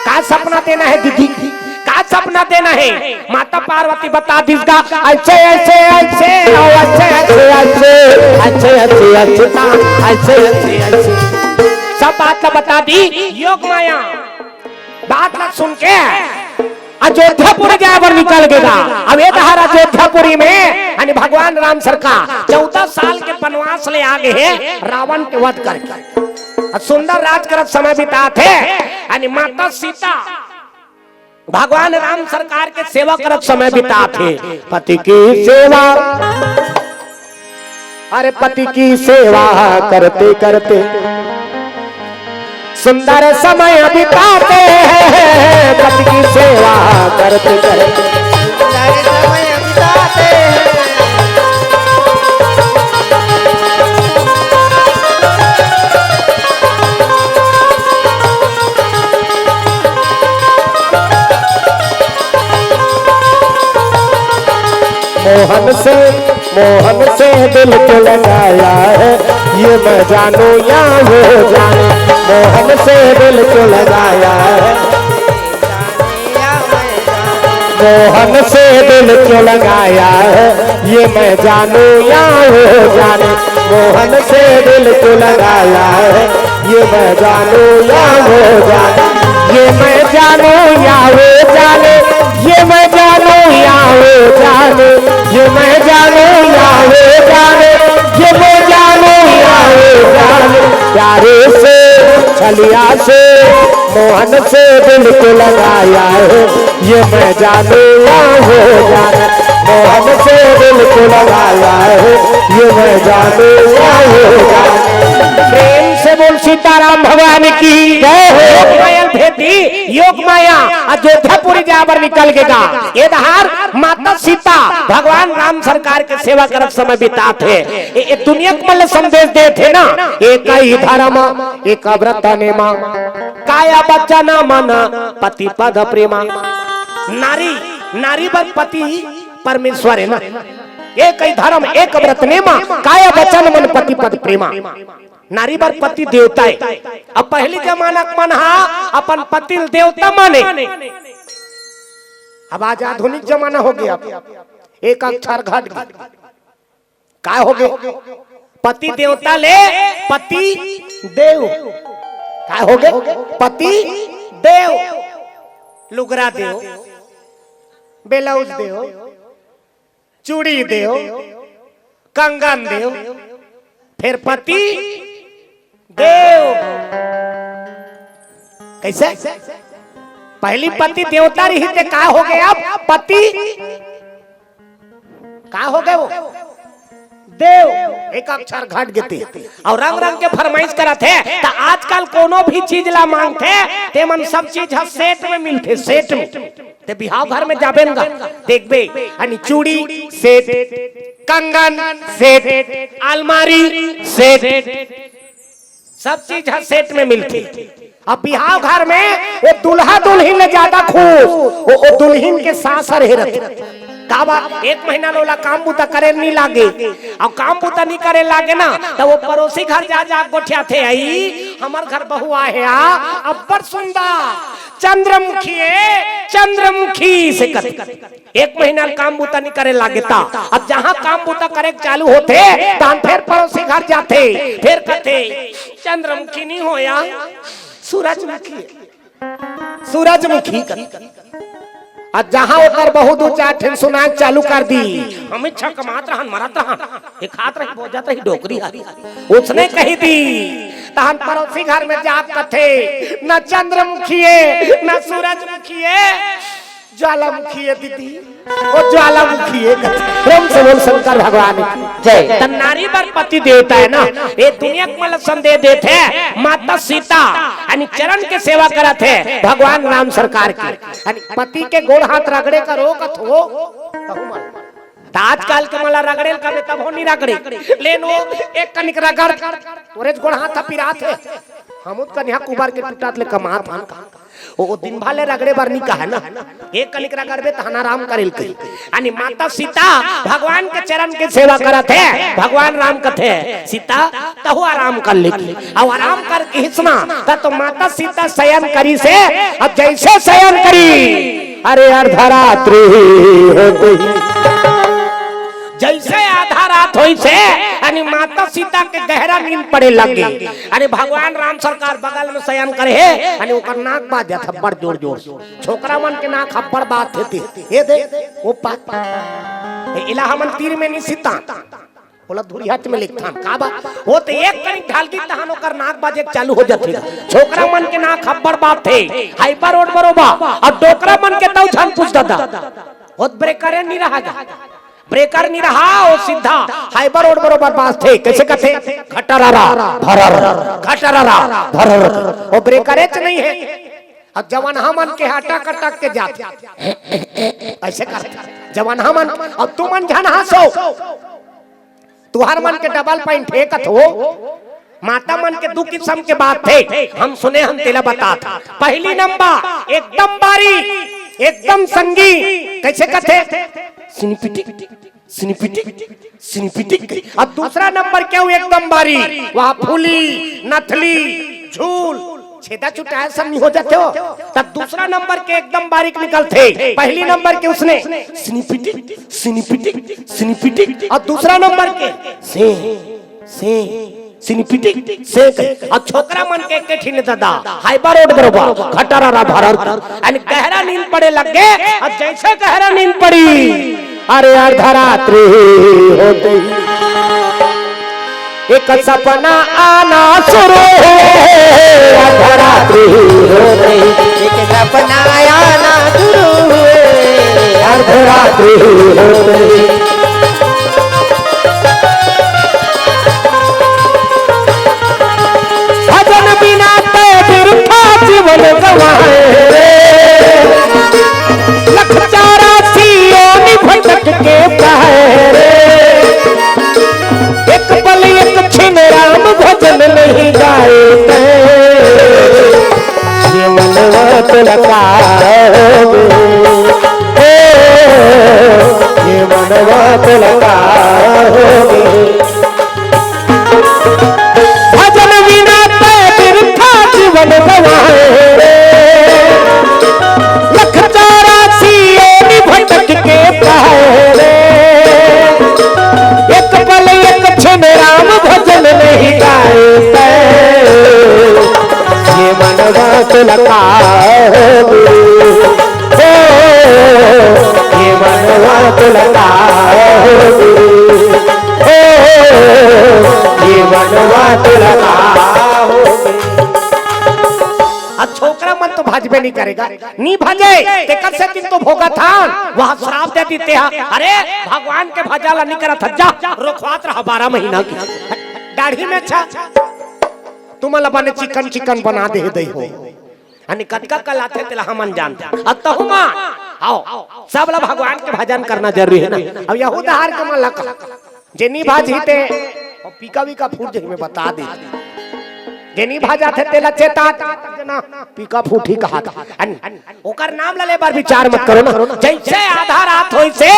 का सपना देना हे दीदी? का सपना देना हे? माता पार्वती बता दिस गा, "ऐसे, ऐसे, ऐसे, अउ ऐसे, ऐसे, ऐसे, ऐसे, ऐसे, ऐसे, ता, ऐसे, ऐसे, ऐसे।" सब बात ला बता दी योग माया। बात ला सुन के अयोध्यापुरी जाए बर निकल गे गा। अब ए डहर अयोध्यापुरी में यानी भगवान राम सरकार चौदह साल के बनवास ले आ गे हे रावण के वध करके। अउ सुंदर राज करत समय बिताथे। यानी माता सीता भगवान राम सरकार के सेवा करत समय बिताथे। पति की सेवा, अरे पति की सेवा करते करते सुंदर समय बिताते हैं, पति की सेवा करते करते। मोहन से, मोहन से दिल क्यों लगाया है, ये मैं जानू या वो जाने। मोहन से दिल क्यों लगाया है, मोहन से दिल क्यों लगाया है, ये मैं जानू या वो जाने। मोहन से दिल क्यों लगाया है, ये मैं जानू या वो जाने। ये मैं जानू या वो जाने, ये मैं जानू या वो जाने, ये मैं जानू या वो जाने, ये मैं जानू या वो जाने। प्यारे से, छलिया से, मोहन से दिल को लगाया है, ये मैं जानू या वो जाने। मोहन से दिल को लगाया है, ये मैं जानू या वो जाने। प्रेम से बोल सीताराम भगवान की जय हो। योग माया भेदी, योग माया अयोध्यापुरी जाबर निकल गे गा। ये दहार माता सीता भगवान राम सरकार के सेवा करत समय बितात हे। ये, ये दुनिया के मतलब संदेश देत हे ना, एक ही धर्म, एक व्रत नेमा, काया वचन मन पति पद प्रेमा। नारी, नारी बर पति परमेश्वर हे ना। एक ही धर्म, एक व्रत नेमा, काया वचन मन पति पद प्रेमा। नारी बर पति देवता हे। अब पहली जमाना के मन हा अपन पति ल देवता माने। अब आज आधुनिक जमाना हो गया, एक अक्षर घट गया। का हो गए? पति देवता ले पति देव। का हो गए? पति देव, लुगरा देव, ब्लाउज देव, चूड़ी देव, कंगन देव, फिर पति देव। कैसे? पहली पति देवता रही थे, का हो गए? अब पति का हो गए वो? देव। एक अक्षर घट गए थे। और रंग रंग के फरमाइश करत हे, त आजकल कोनो भी चीज ला मांगथे, ते मन सब चीज ह सेट में मिलथे, सेट में। ते बिहाव घर में जाबे न गा, देखबे, यानी चूड़ी सेट, कंगन सेट, अलमारी सेट, सब चीज ह सेट में मिलथे। अब बिहाव घर में वो दूल्हा दुल्हिन ले ज्यादा खुश वो, वो दुल्हिन के सास रहे रहथे। का बात? एक महीना ले ओला काम बूता करे नहीं लागे, अउ काम बूता नहीं करे लागे ना, त वो पड़ोसी घर जा जा गोठियाथे, "आई, हमर घर बहू आहे आ, अब्बड़ सुंदर, चंद्रमुखी ए, चंद्रमुखी," से कथे। एक महीना ले काम बूता नहीं करे लागे ता, अब जहां काम बूता करे के चालू होथे, तहां फिर पड़ोसी घर जाथे, फिर कथे, "चंद्रमुखी नहीं हो या, सूरजमुखी, सूरजमुखी कथे।" अब जहां ओकर बहू दू चार ठिन सुनाए चालू कर दी, "हम इच्छा कमात रहन, मरत रहन, एक हाथ रही, बोजत रही, डोकरी हरी।" उसने कही दी, तहन पड़ोसी घर में जा कथे, "न चंद्रमुखी ए, न सूरजमुखी ए, ज्वालामुखी ए दीदी, वो ज्वालामुखी ए।" प्रेम से बोल शंकर भगवान की जय। त नारी बर पति देवता हे ना, ये दुनिया के मतलब संदेश देत हे। माता सीता यानी चरण के सेवा करत हे भगवान राम सरकार के, यानी पति के गोड़ हाथ रगड़े करो कथो, कहू मन। त आजकल के मन ला रगड़े ल कबे तब हो नहीं रगड़े, लेन वो एक कनिक रगड़, तोरेच गोड़ हाथ पिरात हे। हम उत कनिहा कुबर के टूटत ले कमात हन। ओ, ओ दिन भर ले रगड़े बर नी कहे ना, एक कनिक रगड़बे तहन आराम करे ल कही। यानी माता सीता भगवान के चरण के सेवा करत हे, भगवान राम कथे, "सीता, तहु आराम कर ले।" अब आराम कर किहिस ना, त तो माता सीता शयन करिस हे। अब जैसे शयन करी, अरे अर्धरात्रि होते ही, जैसे आधा रात होइस हे, यानी माता सीता के गहरा नींद पड़े लगे। अरे भगवान राम सरकार बगल में शयन करे हे, यानी ओकर नाक बाजत हे बड़ जोर जोर से। छोकरा मन के नाक अब्बड़ बात हे ते। ये दे, वो पा, पा। ए, इला हमन तीर में नहीं सीता। ओला धुरिहट में लिखथन। का बा? वो तो एक कनिक ढाल दी तहन ओकर नाक बाजे के चालू हो जाथे। छोकरा मन के नाक अब्बड़ बात हे। हाइपर रोड बरोबर। और डोकरा मन के तौ झन पूछ दादा। वो ब्रेकरे नहीं रहा जा। ब्रेकर नहीं रहा, वो सीधा हाइपर रोड बरोबर बाजथे। कैसे कथे? घटररा, भरर, घटररा, भरर। वो ब्रेकरेच नहीं हे। अब जवनहा मन के अटक अटक के जात। ऐसे कर। जवनहा मन, अब तुमन झन हंसो। तुहर मन के डबल पॉइंट हे कथो। माता मन के दू किसम के बात हे। हम सुने हन तेला बतात। पहली नंबर, एकदम बारी, एकदम संगी। कैसे कथे? सिनिपिटी। सिनिपिटिक, सिनिपिटिक। और दूसरा नंबर के वो एकदम बारीक, वहाँ फूली, नथली, झूल, छेदा छुटाया सब नहीं हो जाते हो। तब दूसरा नंबर के एकदम बारीक निकलते, पहली नंबर के उसने सिनिपिटिक, सिनिपिटिक, सिनिपिटिक, और दूसरा नंबर के से, से, सिनिपिटिक, से कहे। और छोकरा मन के एक ठिन दादा, हाइपर रोड बरोबर, खटारा रा भरर, अन गहरा नींद पड़े लग गए, और जैसे गहरा नींद पड़ी, अरे अर्धरात्रि होते ही एक सपना आना शुरू हुए, अर्धरात्रि होते ही एक सपना आना शुरू हुए, अर्धरात्रि होते ही। भजन बिना तो बिरथा जीवन गवाए रे, लख चौरासी योनि भटक के पाए रे। एक पल एक क्षण राम भजन नहीं गाए ते, ये मनवा पुलकाओगे, ओ, ये मनवा पुलकाओगे। भजन बिना ते बिरथा जीवन गवाए रे, लख चौरासी योनि भटक के पाए रे। एक पल एक क्षण राम भजन नहीं गाए ते, ये मनवा पुलकाओगे। ओ, ये मनवा पुलकाओगे। ओ, ये मनवा पुलकाओगे। अब छोकरा मन तो भजबे नहीं करेगा, नहीं भजे, तेकर से दिन तो भोगा था, वहाँ श्राप दे देते हैं। अरे, भगवान के भजा ला नहीं करत ह, जा, रोखवात रहा बारह महीना की दाढ़ी में। अच्छा, तुमन ला बने चिकन चिकन बना दे दई हो। अने कतका कल आथे तेला हमन जानथन। अतहु मा, आओ, सब ला भगवान के भजन करना जरूरी है ना। अब यहू दहार के मन ला कहा, जे नी भाजही ते, और पीका वीका फूट जही, मैं बता दे। जे नी भाजाथे तेला चेता, जना पीका फूटी कहा था। अन, ओकर नाम ला ले बर विचार मत करो ना। जैसे आधा रात होइसे,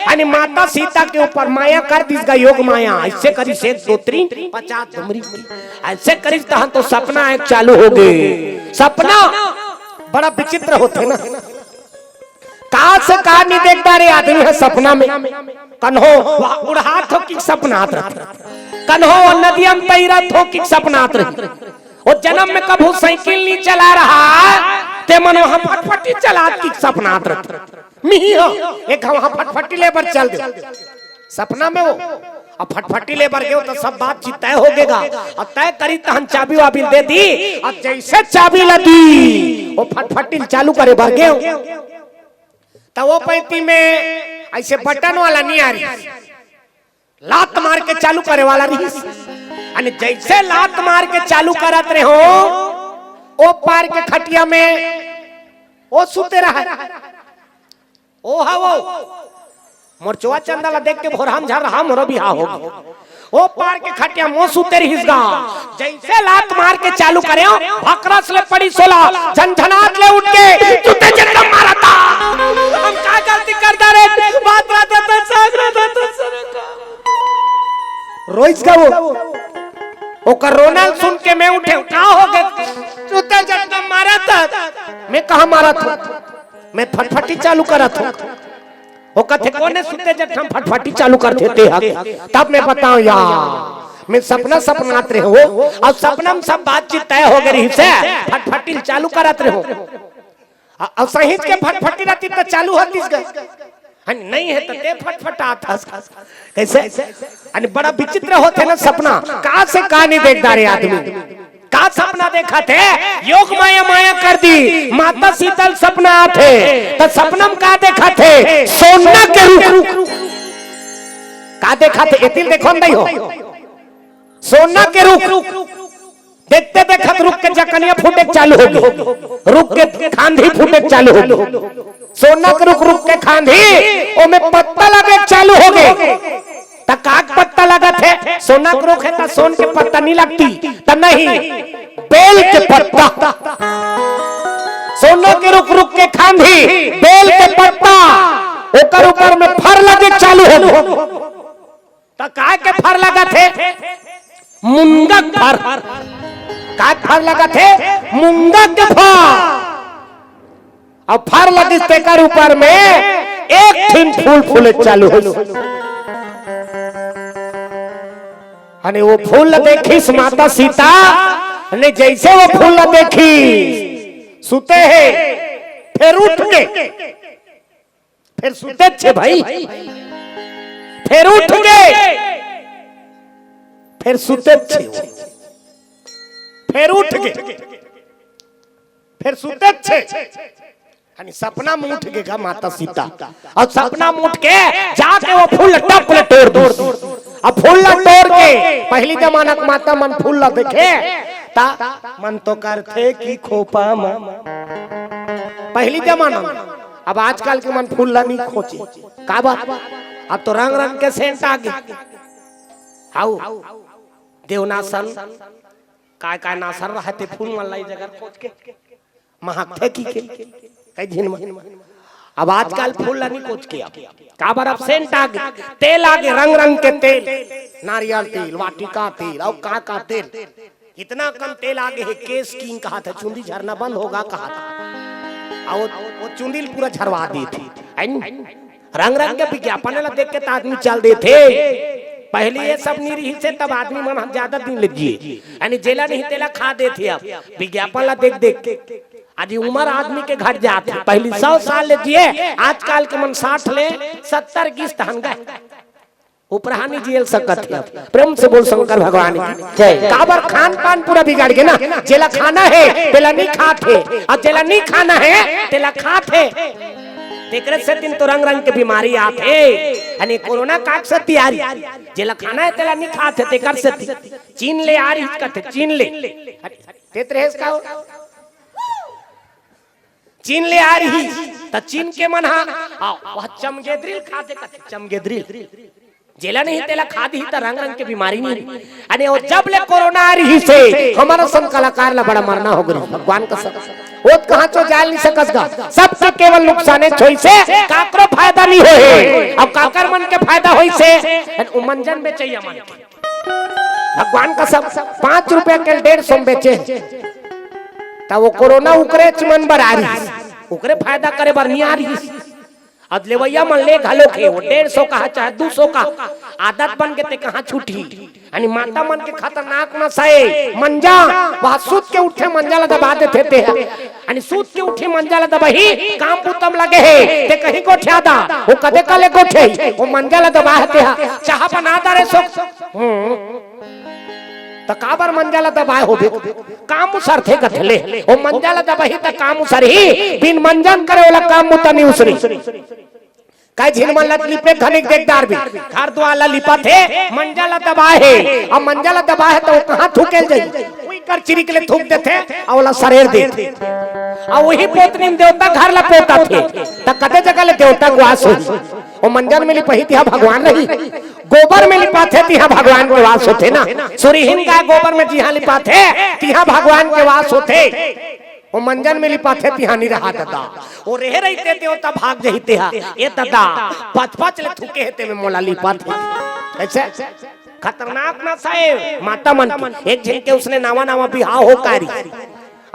अने माता सीता के ऊपर माया कर दिस गा, योग माया। ऐसे करिस एक दो तीन पचास डुमरी की। ऐसे करिस तहन तो सपना एक चालू हो गए। सपना बड़ा विचित्र होथे ना। का से का नहीं देखता रे आदमी है सपना में। कन्हो उड़ात हो कि सपनात रथे, कन्हो नदिया में तैरत हो कि सपनात रही। वो जन्म में कभू साइकिल नहीं चला रहा, ते मन वहां फटफटी चलात कि सपनात रथे। मिही हो, एक वहां फटफटी ले बर चल दे। सपना में वो, अब फटफटी ले बर गयो तो सब बातचीत तय हो गेगा। अब तय करी तहन चाबी वाबी दे दी, अब जैसे चाबी ला दी, वो फटफटी चालू करे बर गयो। तो वो पैंती में ऐसे बटन वाला नहीं आ रही, लात मार के चालू करे वाला रहिस। अने जैसे लात मार के चालू करत रहे हो, ओ पार के खटिया में ओ सुते रहा। ओ हा वो। मोर चोआ चंदा ला देख के भोरहम झर रहा, मोरो बिहा हो गया। ओ पार के खटिया में ओ सुते रहिस गा। जैसे लात मार के चालू करे हो, भकरस ले पड़ी सोला, झनझनात ले उठ के, जूते जन्म मारता। हम का गलती करता रे? बात रहता था, साग रहता था, सर का। रोइस का वो। ओकर रोना सुन के मैं उठे, का हो गए? जूते जन्म मारता। मैं कहा मारत हूँ? मैं फटफटी चालू करत हूँ। वो कथे, "कोने सुते जब हम फटफटी चालू कर देते हैं?" तब मैं बताऊं यार, मैं सपना सपनात रहे हो, और सपना में सब बातचीत तय हो गई से फटफटी चालू करत रहे हो। अ-, और सहित के फटफटी रहती तो चालू होती गए। हाँ, नहीं है तो ते फटफटात हस। कैसे? अने बड़ा विचित्र होथे ना सपना, का से का नहीं देखता रे आदमी। का सपना देखत हे? योग माया माया कर दी। माता सीता ल सपना आथे, त सपना में का देखत हे? सोना के रुख। का देखत हे? एती ल देखो न दई हो, सोना के रुख। देखते देखत रुख के जकनिया फूटे चालू हो गे, रुख के खांधी फूटे चालू हो गे। सोना के रुख, रुख के खांधी, ओमे पत्ता लगे चालू हो गे। त का के पत्ता लगत हे? सोना के रुख हे त सोन के पत्ता नहीं लगती, त नहीं, बेल के पत्ता। सोना के रुख, रुख के खांधी, बेल के पत्ता, ओकर ऊपर में फर लगे चालू हो। त काय के फर लगत हे? मुनगा के फर। काय के फर लगत हे? मुनगा के फर। अब फर लगिस तेकर ऊपर में एक ठिन फूल फूले चालू हो। अने वो फूल ला देखिस माता सीता, ने जैसे वो फूल ला देखिस, सुते हे, फेर उठ के, फेर सुते छे भाई, फेर उठ के, फेर सुते छे, फेर उठ के, फेर सुते छे। यानी सपना में उठ के गा माता सीता, अउ सपना में उठ के जाके वो फूल टप ले तोड़ दीस। अब फूल ला तोड़ के, पहिली जमाना के माता मन फूल ला देखे, त मन तो करथे कि खोपा म। पहिली जमाना में, अब आजकल के मन फूल ला नहीं खोजे। काबर? अब तो रंग रंग के सेंट आ गे। हाउ, देवनासन, काय काय नासन रहथे फूल मन ला ए जगह खोज के। महकथे कि के? कई झिन मन। अब आजकल फूल ला नहीं खोज के अब। काबर? अब सेंट आ गे, तेल आ गे, रंग रंग के तेल, नारियल तेल, वाटिका तेल, अउ का का तेल। इतना कम तेल आ गे हे, केश किंग कहाथे, चुंदी झरना बंद होगा कहाथे। अउ वो, वो चुंदी ल पूरा झरवा देथे। है नी? रंग रंग के विज्ञापन ला देख के त आदमी चल देथे। पहिली ये सब नहीं रहिस हे, तब आदमी मन ह ज्यादा दिन ले जिए। यानी जेला नहीं तेला खा देथे। अब विज्ञापन ला देख देख के आज उमर आदमी के घट जात हे। पहिली सौ साल ले जिए, आजकल के मन साठ ले सत्तर गिस तहन गे। उपराहा नहीं जियल सकत हे। प्रेम से बोल शंकर भगवान की जय। काबर? खान पान पूरा बिगड़ गे ना। जेला खाना हे, तेला नहीं खात हे, अउ जेला नहीं खाना हे, तेला खात हे। तेकरे सेती तो रंग रंग के बीमारी आत हे। अने कोरोना काक सेती आ रहिस, जेला खाना हे, तेला नहीं खात हे, तेकर सेती। चीन ले आ रहिस कथे, चीन ले। अरे, तेत रहेस का हो? चीन ले आ रहिस, त चीन के मन हा, आ, वह चमगेदरी ल खाथे कथे, चमगेदरी ल। जेला नहीं तेला खा दिही त रंग रंग के बीमारी नहीं। अने वो जब ले कोरोना आ रहिस हे, हमर सन कलाकार ला बड़ा मरना हो गे, भगवान कसम। वो त कहाँ चो जाल नहीं सकस गा। सबके केवल नुकसाने छोइस हे, काकरो फायदा नहीं होए हे। अब काकर मन के फायदा होइस हे? अने वो मंजन बेचइया मन के। भगवान कसम, पाँच रुपया के डेढ़ सौ में बेचे। त वो कोरोना उकरेच मन बर आ रहिस, उकरे फायदा करे बर नहीं आ रहिस। अउ लेवइया मन ले घलो के, वो डेढ़ सौ कहा चाहे दू सौ कहा, आदत बन गे ते कहाँ छूटही। यानी माता मन के खतरनाक नशा हे मंजा, वह सुत के उठे मंजा ला दबा देथे ते। यानी सुत के उठे मंजा ला दबाही, काम बुता म लगे हे, ते कहीं गोठिया दा, वो कदे का ले गोठियाही, वो मंजा ला दबा हे ते हा, चाहा बना दा रे सो। हम्म। त काबर मंजा ला दबाए होबे? काम उसरथे कथे ले। ओ मंजा ला दबाही त काम उसरही, बिन मंजन करे ओला काम बुता नहीं उसरही। कई झिन मन ला लिपे घनिक देख डारबे। घर दुआर ला लिपथे, मंजा ला दबाए हे। अब मंजा ला दबाए हे त ओ कहाँ थूकेल जाही? उही कर चिरिक ले थूक देथे, अउ ओला सरेर देथे। अउ उही पोतनी म देवता घर ला पोतथे। त कते जगह ले देवता के वास होही। ओ मंजन में लिपही तिहा भगवान रही। गोबर में लिपाथे, तिहा भगवान के वास होथे ना। सुरहीन गाय गोबर में जिहा लिपाथे, तिहा भगवान के वास होथे। ओ मंजन में लिपाथे, तिहा नहीं रहा ददा। ओ रहे रहिते देवता भाग जही तेहा। ए ददा, पच पच ले थूके हे ते में मोला लिपाथे। कैसे? खतरनाक नशा हे माता मन के। एक झिन के उसने नवा नवा बिहाव हो कारी।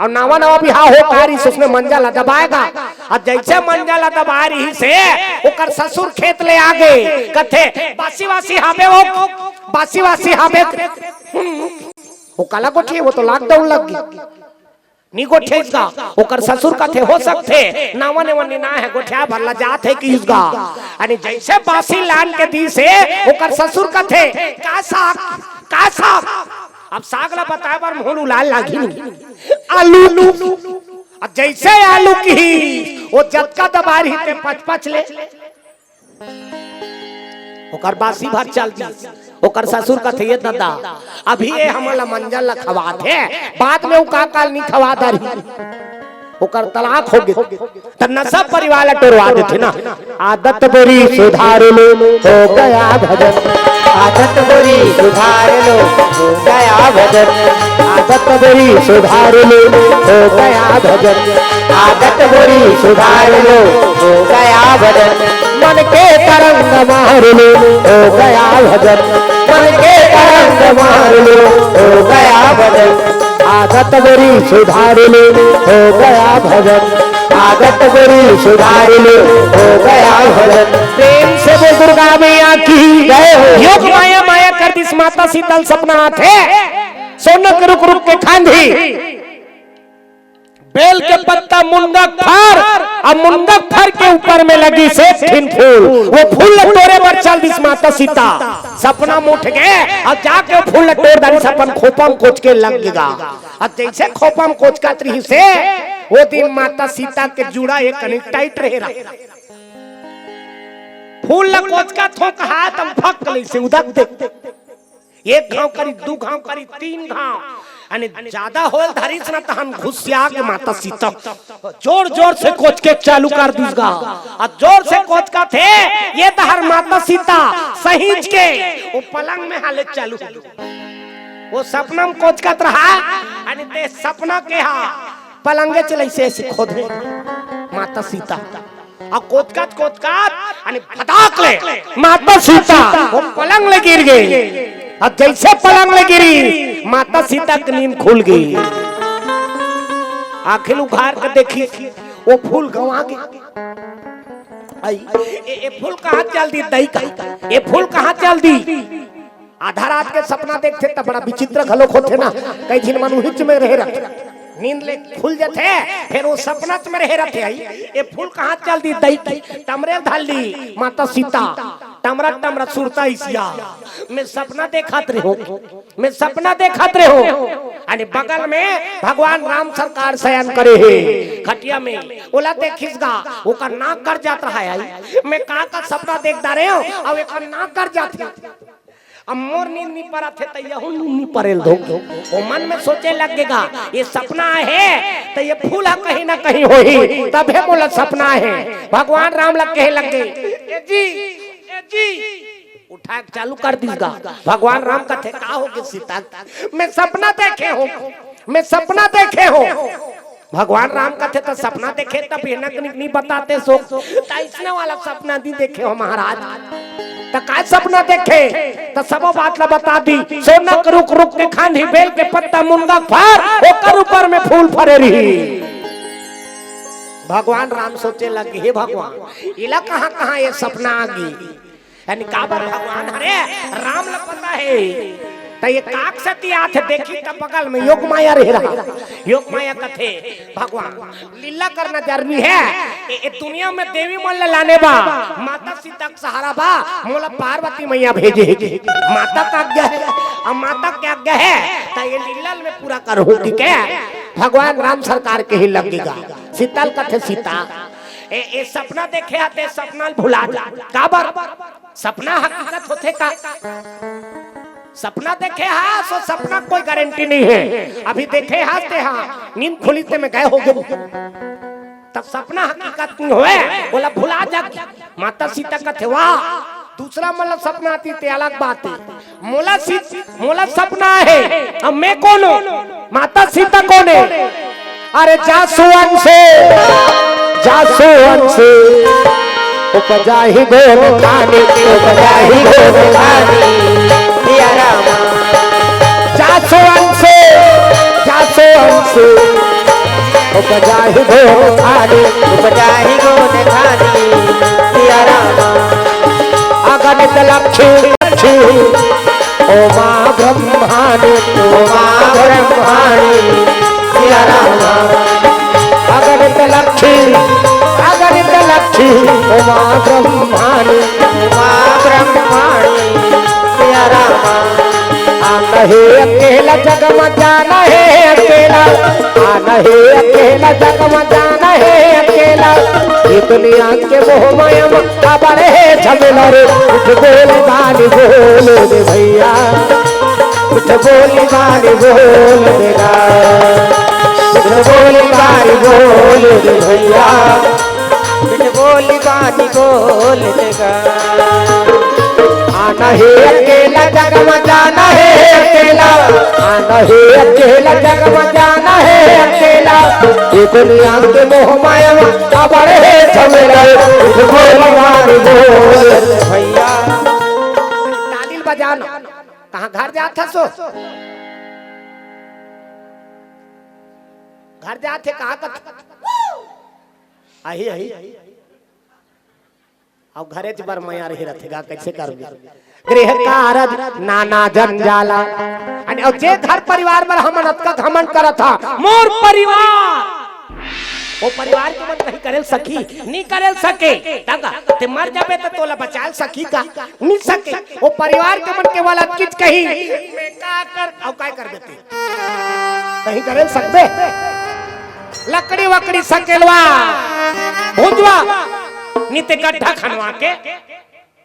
अउ नवा नवा बिहाव हो कारी, उसने मंजा ला दबाए गा। अउ जैसे मंजा ला दबाए रहिस हे, ओकर ससुर खेत ले आ गे। कथे, "बासी वासी हाबे वो, बासी वासी हाबे।" हम्म, ओ काला गोठियाही, वो तो lockdown लग गे। नी गोठियाइस गा। ओकर ससुर कथे, "हो सकथे, नवा नवा निना हे, गोठियाए भर लजात हे किहिस गा।" अने जैसे बासी लान के दिस हे, ओकर ससुर कथे, "का साग, का साग?" अब साग ला बताए बर मुंह उलाल लागही नहीं। आलू। अब जैसे आलू किहिस, ओ जतका दबाए रहिते पच पच ले। ओकर बासी भात चल दिस। ओकर ससुर कथे, "ए ददा, अभी ए हमन ला मंजन ला खवाथे, बाद में ओ का काल नहीं खवा डरही।" ओकर तलाक हो गे। त नशा परिवार ला टोरवा देथे ना। आदत बुरी सुधार लो, हो गया भजन। आदत बुरी सुधार लो, हो गया भजन। आदत बुरी सुधार लो, हो गया भजन। आदत बुरी सुधार लो, हो गया भजन। मन के तरंग मार लो, हो गया भजन। मन के तरंग मार लो, हो गया भजन। आदत बुरी सुधार लो, हो गया भजन। आदत बुरी सुधार लो, हो गया भजन। प्रेम से बोल दुर्गा मैया की जय हो। योग माया माया कर दिस माता सीता ल सपना आथे। सोनक रुख रुख के खांधी, बेल के पत्ता, मुनगा के फर, अउ मुनगा के फर के ऊपर में लगिस एक ठिन फूल। वो फूल ल टोरे बर चल दिस माता सीता। सपना म उठ गे अउ जाके वो फूल ल टोर डारिस, अपन खोपा म कोचके लग गे गा। अउ जइसे खोपा म कोचकत रिहिस हे, वो दिन माता सीता के जूड़ा एक कनी टाइट रहे रहा। फूल ल कोचकत हों कहा त फक ले अइसे उदक दे। एक घांव करी, दू घांव करी, तीन घांव, अने जादा होय ल धरिस ना, तहन घुसिया गे माता सीता। जोर जोर से कोचके चालू कर दिस गा। अउ जोर से कोचकथे, ये डहर माता सीता सहिंच के वो पलंग में हाले चालू। वो सपना म कोचकत रहा, अने ते सपना के हा पलंगे च ल अइसे अइसे खोदे माता सीता। अउ कोचकत कोचकत अने फटाक ले माता सीता वो पलंग ले गिर गे। अउ जइसे पलंग ले गिरी, माता सीता के नींद खुल गे। आँखी ल उघार के देखिस, वो फूल गंवा गे। आई, ए, ए फूल कहाँ चल दिस दई का? ए फूल कहाँ चल दिस? आधा रात के सपना देखथे त बड़ा विचित्र घलोक होथे ना, कई झिन मन उहिच में रहे रथे, नींद ले खुल जथे, फेर वो सपना में रहे रथे। आई, ए फूल कहाँ चल दिस दई? टमरे धर लिस माता सीता, टमरा टमरा सुरता अइसिया। मैं सपना देखत रहेंव, मैं सपना देखत रहेंव। अने बगल में भगवान राम सरकार सयन करे हे खटिया में, ओला देखिस गा, ओकर नाक गरजात रहा। आई, मैं का का सपना देख डारेंव, अउ एकर नाक गरजात हे। अब मोर नींद नइ परत हे, त यहू नींद नइ परे ल दो। वो मन में सोचे लग गे गा, ये सपना हे, त ये फूल ह कहीं ना कहीं होही, तभे मोला सपना हे। भगवान राम ल कहे लग गे, ए जी, ए जी, उठाय के चालू कर दिस गा। भगवान राम कथे, का हो गे सीता? मैं सपना देखे हंव, मैं सपना देखे हंव। भगवान राम कथे, त सपना देखे त बिहनक नइ, नइ बताते सो। त अइसने वाला सपना नइ देखे हंव महाराज। त का सपना देखे? त सबो बात ला बता दिस। सोनक रुख, रुख के खांधी, बेल के पत्ता, मुनगा के फर, ओकर ऊपर में फूल फरे रिहिस। भगवान राम सोचे लगे, हे भगवान, एला कहाँ, कहाँ ये सपना आ गे? यानी काबर भगवान हरे राम ल पता हे। त ये काक सती आथे देखही त बगल में योग माया रहे रहा। योग माया कथे, भगवान लीला करना जरूरी हे। ए, ए दुनिया में देवी मन ल लाने बा, माता सीता के सहारा बा, मोला पार्वती मैया भेजे हे। माता के आज्ञा हे, अब माता के आज्ञा हे त ये लीला ल मैं पूरा करहूं, ठीक हे? भगवान राम सरकार के ही लग गे गा। सीता ल कथे, सीता, ए, ए सपना देखे हस ते सपना ल भुला जा। काबर? सपना हकीकत होथे का? सपना देखे हस, ओ सपना कोई गारंटी नइ हे। अभी देखे हस ते हा, नींद खुलिस ते में गायब हो गे। त सपना हकीकत नइ होय, ओला भुला जा। माता सीता कथे, वाह, दूसरा मन ल सपना आतिस ते अलग बात हे। मोला सीत-, मोला सपना हे, अब मैं कोन हंव? माता सीता कोन हे? अरे जासुअंस, जासुअंस, उपजाही गोन खानी, उपजाही गोन खानी, सिया रामा। जासुअंस, जासुअंस, उपजाही गोन खानी, उपजाही गोन खानी, सिया रामा। अगणित लक्ष्मी, लक्ष्मी, उमा ब्रह्माणी, उमा ब्रह्माणी, सिया रामा। अगणित लक्ष्मी, अगणित लक्ष्मी, उमा ब्रह्माणी, उमा ब्रह्माणी, सिया रामा। आना हे अकेला जग म जाना हे अकेला, आना हे अकेला जग म जाना हे अकेला। ये दुनिया के मोह माया म अबड़े हे झमेला रे, कुछ बोली बानी बोल दे भैया, कुछ बोली बानी बोल दे ना, कुछ बोली बानी बोल दे भैया, कुछ बोली बानी बोल दे ना। आना हे अकेला जग म जाना हे अकेला, आना हे अकेला जग म जाना हे अकेला। ये दुनिया के मोह माया म अबड़े हे झमेला रे, कुछ बोली बानी बोल दे भैया। कथस ओ? घर जाथे कहा कथ? आही, आही। अउ घरेच बर मया रही रथे गा, कइसे करबे? गृह कारज नाना जंजाला। अने अउ जे घर परिवार बर हमन अतका घमंड करत हा, मोर परिवार, ओ परिवार के मन कहीं करे ल सकी, नी करे ल सके। तगा, ते मर जाबे त तोला बचा ल सकी का? नी सके। ओ परिवार के मन केवल अतकिच कही, मैं का कर, अउ काय करबे ते? कहीं करे ल सकबे? लकड़ी वकड़ी सकेलवा, भुजवा, नी ते गड्ढा खनवा के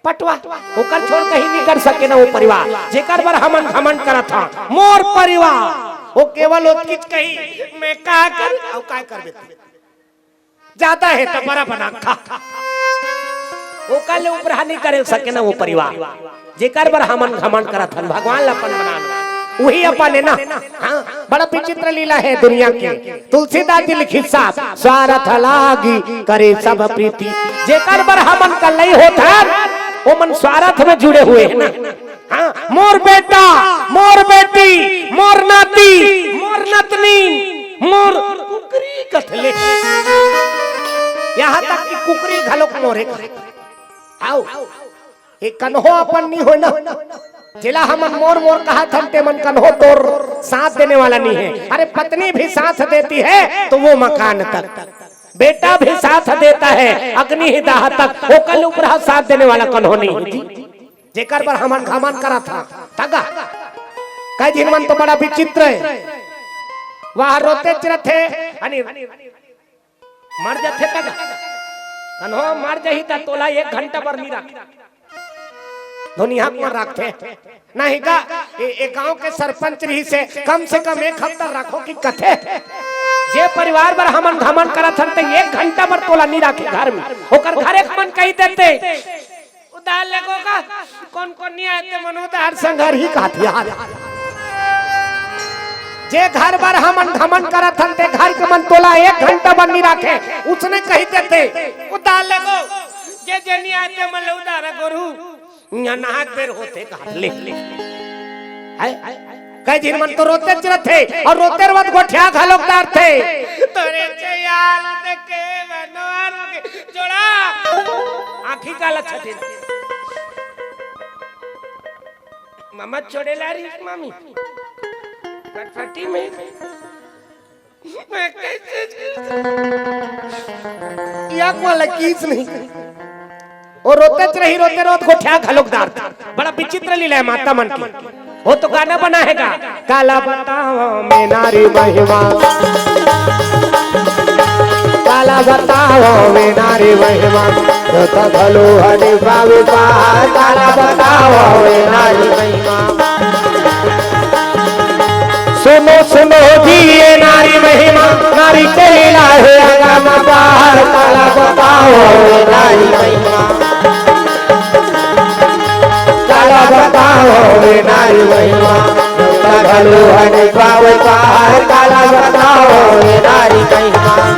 पटवा, ओकर छोड़ कहीं नी कर सके ना ओ परिवार, जेकर बर हमन घमंड करत हा, मोर परिवार। ओ केवल ओतकिच कही, मैं का कर, अउ काय करबे ते? जादा हे त बरा बना खा। ओकर ले उपराहा नी करे सके ना ओ परिवार, जेकर बर हमन घमंड करत हन, भगवान ला अपन बना लो, उही अपन हे ना। हाँ, बड़ा विचित्र लीला हे दुनिया के। तुलसीदास जी लिखिस साफ, स्वारथ लागी करे सब प्रीति। जेकर बर हमन कलई होत हन, ओमन स्वारथ में जुड़े हुए हे ना। हाँ, मोर बेटा, मोर बेटी, मोर नाती, मोर नतनी, मोर कुकरी कथले। यहाँ तक कि कुकरी घलोक मोरे कहे। आओ, ये कन्हो अपन नी होय ना, जेला हमन मोर मोर कहत हन, ते मन कन्हो तोर साथ देने वाला नी हे। अरे, पत्नी भी साथ देती है तो वो मकान तक, बेटा भी साथ देता है अग्नि ही दाह तक, ओकर उपराहा साथ देने वाला कन्हो नी हे जी। जेकर बर हमन घमंड करत हा, तगा। कई झिन मन तो बड़ा विचित्र हे, वह रोतेच रथे, अने मर जाथे तगा। कन्हो मर जाही त तोला एक घंटा बर नी राखे। धुनिया म रखथे। नहीं का, ए, ए गांव के सरपंच रहिसे, कम से कम एक हफ्ता रखो कि कथे। जे परिवार बर हमन घमंड करत हन, ते एक घंटा बर तोला नी राखे घर में। ओकर घर एक मन कही देते, "उधार लेगो का? कौन कौन नी आए ते मन उधार संघर ही कहत यार।" जे घर बर हमन घमंड करत हन, ते घर के मन तोला एक घंटा बर नी राखे, उसने कही देते, "उधार लेगो, जे जे नी आए ते मन ले उधार गोरू।" इहाँ नहात बेर होथे कहा ले। है? कई झिन मन तो रोतेच रथे अउ रोते रवत गोठिया घलोक डारथे। तोरे चेयाल देखे मनोहर के जोड़ा। आँखी काला छटे। मामा छोड़े ला रही मामी। फटफटी में। मैं कैसे जी सकूं? या वाला किस नहीं। ओ रोतेच रही, रोते रवत गोठिया घलोक डारथे। बड़ा विचित्र लीला हे माता मन के। ओ तो गाना बना हे गा। काला बतावंव मैं नारी महिमा, काला बतावंव मैं नारी महिमा, जो तो घलो हनि पावे पार। काला बतावंव मैं नारी महिमा। सुनो सुनो जी ये नारी महिमा, नारी के लीला हे अगम पार। काला बतावंव ये नारी महिमा, काला बतावंव ये नारी महिमा, जो तो घलो हनि पावे पार। काला बतावंव ये नारी महिमा।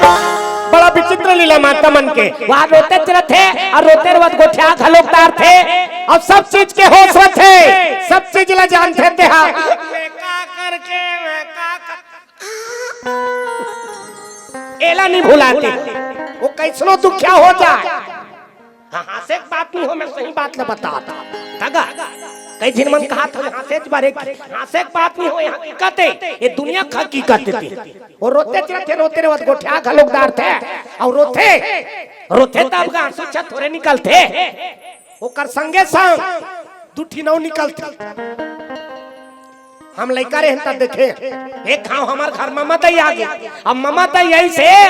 बड़ा विचित्र लीला माता मन के। वहाँ रोतेच रथे अउ रोते रवत गोठिया घलोक डारथे अउ सब चीज के होश रथे, सब चीज ला जानथे तेहा। मैं का करके, मैं का कर- एला नी भुलाते। वो कइसनो दुखिया हो जाए। हाँ, हाँसे के बात नी हो, मैं सही बात ला बतात हँव। तगा, कई झिन मन कहत हे, हाँसेच बर हे, हाँसे के बात नी हो, ये हकीकत हे, ये दुनिया के हकीकत हे। वो रोतेच रथे, रोते रवत गोठिया घलोक डारथे, अउ रोथे, रोथे तब गा आंसू अच्छा थोरे निकलथे, ओकर संगे संग दू ठिन अउ निकलथे। हम लइका रहेन त देखे, एक घांव हमर घर ममा दाई आगे। अब ममा दाई आइसे,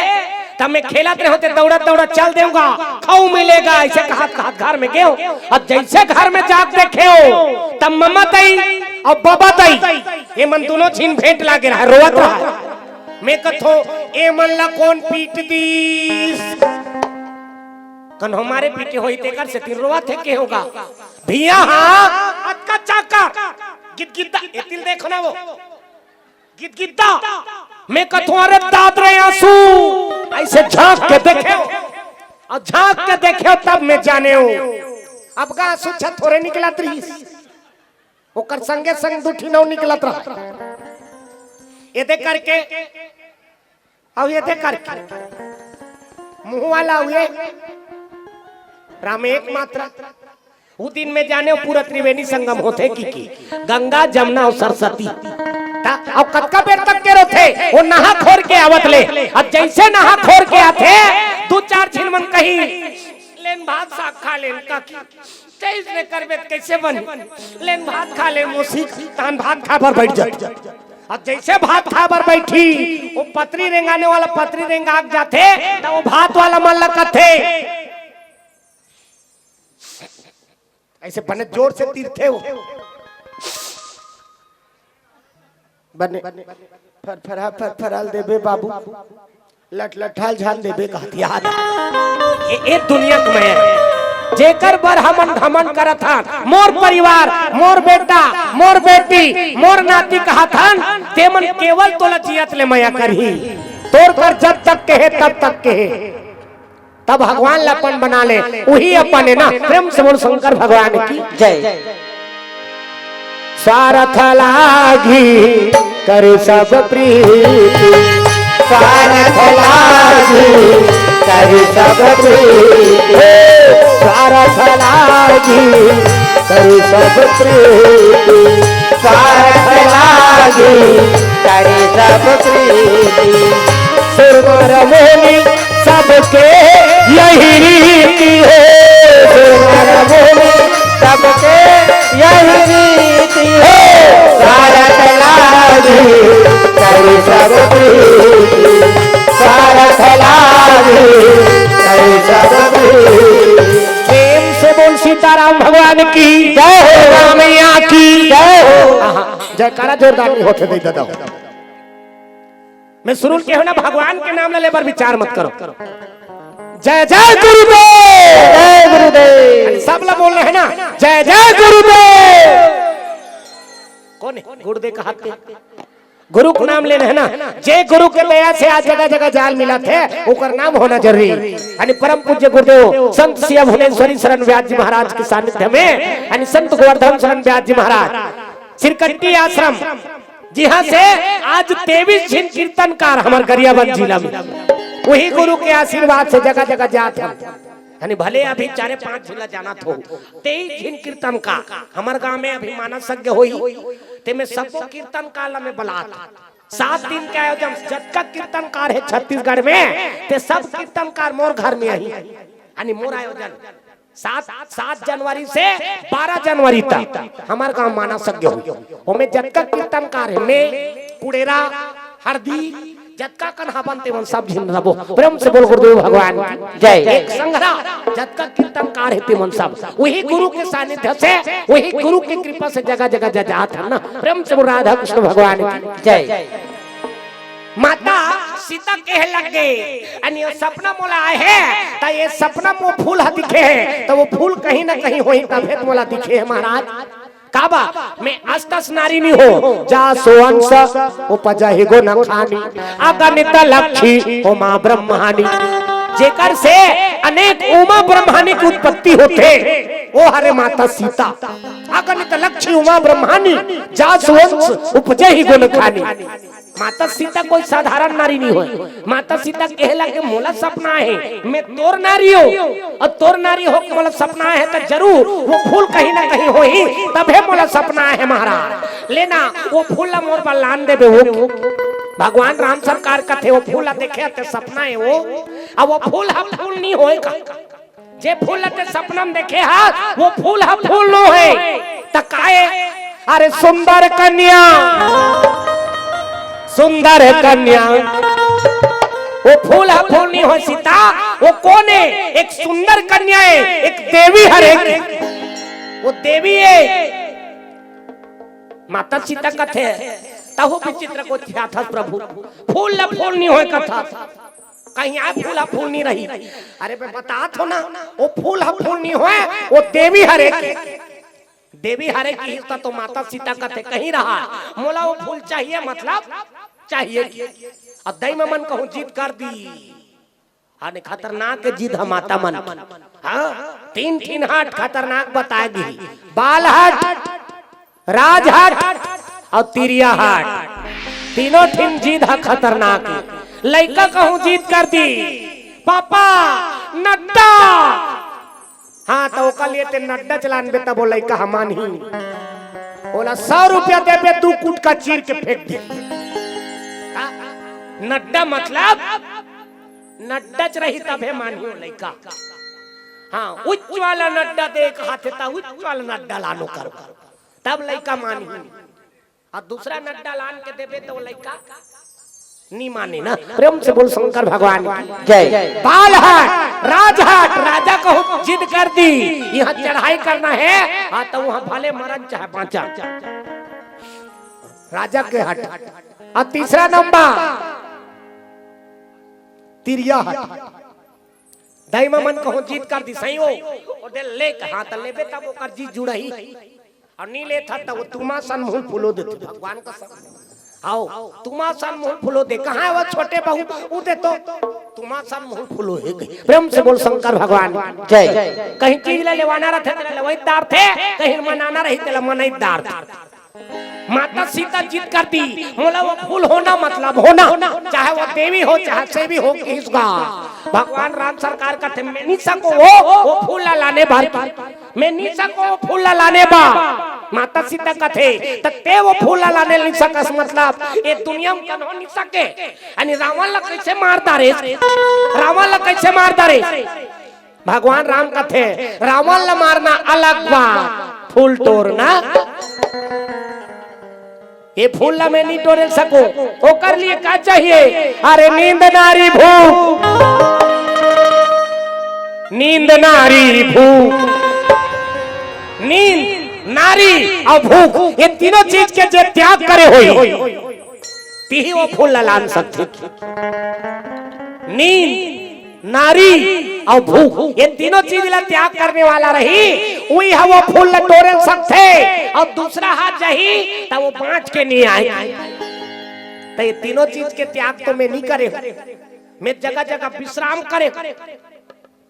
तब मैं खेलत रहेंव ते दउड़त दउड़त चल देंव गा, खऊ मिलेगा, अइसे कहत कहत घर में गेंव। अब जइसे घर में जाके देखेंव, तब ममा दाई अउ बबा दाई, एमन दूनों झिन भेंट लागे रहय, रोवत रहय। मैं कथों, "एमन ला कोन पीट दीस?" कन्हो मारे पीटे होही तेकर सेती रोवत हे केहेंव गा। भिया हा, अतका चाकर, गिदगिद्दा, एती ल देखो ना वो, गिदगिद्दा। मैं कथों, "अरे दाद रे आंसू," अइसे झांक के देखेंव, अउ झांक के देखेंव तब मैं जानेंव। अब गा आंसू अच्छा थोरे निकलत रहिस। ओकर संगे संग दू ठिन अउ निकलत रहा। एदे करके, अउ एदे करके, मुंह वाला हुए राम एक मात्र। उ दिन में जाने पूरा त्रिवेणी संगम होथे कि, कि गंगा, जमुना अउ सरस्वती। त अउ कतका बेर तक के रोथे, वो नहा खोर के आवत ले। अब जइसे नहा खोर के आथे, दू चार झिन मन कही, "लेन भात साग खा लेन काकी।" तेईस ने करबे त कइसे बनी? लेन भात खा ले मौसी, तहन भात खाय बर बइठ जाथे। अब जइसे भात खाय बर बइठही, वो पतरी रेंगाने वाला पतरी रेंगा के जाथे, त वो भात वाला मन ल कथे, अइसे बने जोर से तीरथे वो। बने फरफरा फरफरा ल देबे बाबू, लटलटाल झन देबे कहत याद। ए, ए दुनिया के मया, जेकर बर हमन घमंड करत हन, मोर परिवार, मोर बेटा, मोर बेटी, मोर नाती कहत हन, तेमन केवल तोला जियत ले मया करही। तोर कर जब तक कहे, तब तक कहे। तब भगवान ला अपन बना ले, उही अपन हे ना। प्रेम से बोल शंकर भगवान की जय। स्वार्थ लागी करी सब प्रीति, स्वार्थ लागी करी सब प्रीति, स्वार्थ लागी करी सब प्रीति, स्वार्थ लागी करी सब प्रीति। सुरवर मुनि सबके यही रीति हो, सुरवर मुनि सबके यही रीति हो। स्वार्थ लागी करी सब प्रीति, स्वार्थ लागी करी सब प्रीति। प्रेम से बोल सीताराम भगवान की जय हो, राम मैया की जय हो। आहा, जयकारा जोरदार नहीं होथे दे दादा। मैं शुरू के हो ना, भगवान के नाम ला ले बर विचार मत करो। जय जय गुरुदेव, जय गुरुदेव। सब ला बोलना हे ना, जय जय गुरुदेव। कोन हे गुरुदेव कहत हे? गुरु के नाम लेना हे ना। जे गुरु के दया से आज जगह जगह जाल मिलत हे, ओकर नाम होना जरूरी। यानी परम पूज्य गुरुदेव संत सिया भुवनेश्वरी शरण व्यास जी महाराज के सानिध्य में, यानी संत गोवर्धन शरण व्यास जी महाराज सिरकट्टी आश्रम, जिहां से आज तेईस झिन कीर्तनकार हमर गरियाबंद जिला में, उही गुरु के आशीर्वाद से जगह जगह जात हन। यानी भले अभी चारे पांच झिन ला जानत हो, तेईस झिन कीर्तनकार हमर गांव में अभी मानसज्ञ होही, तेमे सबो कीर्तनकार ला मैं बलात। सात दिन के आयोजन, जतका कीर्तनकार हे छत्तीसगढ़ में, ते सब कीर्तनकार मोर घर में आही। यानी मोर आयोजन सात, सात जनवरी से बारह जनवरी तक हमर गांव मानसज्ञ होही। ओमे जतका कीर्तनकार हे, मैं, कुड़ेरा, हरदी, जतका कन हावन तेमन सब झिन रबो। प्रेम से बोल गुरुदेव भगवान की जय। एक संघरा जतका कीर्तनकार हे तेमन सब, उही गुरु के सानिध्य से, उही गुरु के कृपा से जगह जगह जा जात हे ना। प्रेम से बोल राधा कृष्ण भगवान की जय। माता सीता कहे लग गे, अन ये सपना मोला आए हे, त ये सपना मो फूल ह दिखे हे, त वो फूल कहीं ना कहीं होही, तभे त मोला दिखे हे महाराज। काबा, मैं अष्टस नारी नी हो, जा सो अंश उपजहि गुण खानी, अगणित लक्ष्मी उमा ब्रह्मानी। जेकर से अनेक उमा ब्रह्मानी की उत्पत्ति होथे, वो हरे माता सीता। अगणित लक्ष्मी उमा ब्रह्मानी, जा सो अंश उपजहि गुण खानी। माता सीता कोई साधारण नारी नहीं होय। माता सीता कहे लग गे, "मोला सपना हे, मैं तोर नारी हो, अउ तोर नारी हो के मोला सपना हे, त जरूर वो फूल कहीं ना कहीं होही, तभे मोला सपना हे महाराज। लेना, वो फूल ला मोर बर लान देबे।" वो भगवान राम सरकार कथे, "वो फूल ला देखे हस ते सपना हे वो, अउ वो फूल ह फूल नहीं होय का?" जे फूल ल ते सपना म देखे हस, वो फूल ह फूल नो हे। त काय? अरे सुंदर कन्या, सुंदर कन्या, वो फूल ह फूल नी हो सीता, वो कोन हे? एक सुंदर कन्या हे, एक देवी हरे, वो देवी हे। माता सीता कथे, तहु विचित्र गोठियाथस प्रभु, फूल ल फूल नी होय कथस। कहीं आय फूल ह फूल नी रही। अरे मैं बतात हो ना, वो फूल ह फूल नी होय, वो देवी हरे। देवी हरे की हिस्सा तो माता सीता कथे कहीं रहा, मोला वो फूल चाहिए, मतलब चाहिए। अब दई में मन कहूं जिद कर दी। हाने खतरनाक जिद ह माता मन। हाँ, तीन ठिन हट खतरनाक बताय दी। बाल हट, राजहट अउ तिरियाहट, तीनों ठिन जिद ह खतरनाक हे। लइका कहूं जिद कर दी, "पापा, नड्डा।" हाँ, त ओकर लिए ते नड्डा चलान बे, तब वो लइका ह मानही। ओला सौ रुपया देबे, दू कुटका चीर के फेंक दे। का? नड्डा मतलब नड्डा च रही तभे मानही वो लइका। हाँ, उच्च वाला नड्डा दे कहाथे त उच्च वाला नड्डा लानो करो, तब लइका मानही। अउ दूसरा नड्डा लान के देबे त वो लइका नी माने ना। प्रेम से बोल शंकर भगवान की जय। बालहट, राजहट, राजा कहूं जिद कर दी, इहां चढ़ाई करना हे, हाँ, त उहां भले मरन चाहे बांचन। राजा के हट। अउ तीसरा नंबर तिरियाहट। दाई मा मन कहूं जिद कर दी, सही हो, ओ दे ले कहा त लेबे, तब ओकर जी जुड़ही। अउ नी लेथा त वो तुमा सन मुंह फुलो देथे, भगवान कसम। हाव, तुमा सन मुंह फुलो दे। कहां हे वो छोटे बहू? उ दे तो तुमा सन मुंह फुलो हे। प्रेम से बोल शंकर भगवान जय। कहीं चीज ला लेवाना रथे, तेला लेवई डारथे, कहीं मनाना रही, तेला मनई डारथे। माता सीता जिद कर दी, मोला वो फूल होना मतलब होना, चाहे वो देवी हो, चाहे सेवी हो, किस गा। भगवान राम सरकार कथे, "मैं नी सकों वो, वो फूल ला लाने बर।" मैं नी सकों फूल ला लाने बर। माता सीता कथे, "त ते वो फूल ला लाने नी सकस, मतलब ए दुनिया म कन्हो नी सके।" यानी रावण ला कइसे मार डारेस? रावण ला कइसे मार डारेस? भगवान राम कथे, "रावण ला मारना अलग बात, फूल टोरना।" ये फूल ला मैं नी टोरे सकों, ओकर लिए का चाहिए? अरे नींद नारी भूख, नींद नारी भूख, नींद नारी अउ भूख, ये तीनों चीज के जे त्याग करे होही, तिही वो फूल ला लान सकथे। नींद, नारी अउ भूख, ये तीनों चीज ला त्याग करने वाला रही, उही ह वो फूल ला टोरे सकथे। अउ दूसरा हाथ जाही, त वो बांच के नी आय। त ये तीनों चीज के त्याग तो मैं नी करे हूं। मैं जगह जगह विश्राम करे हूं,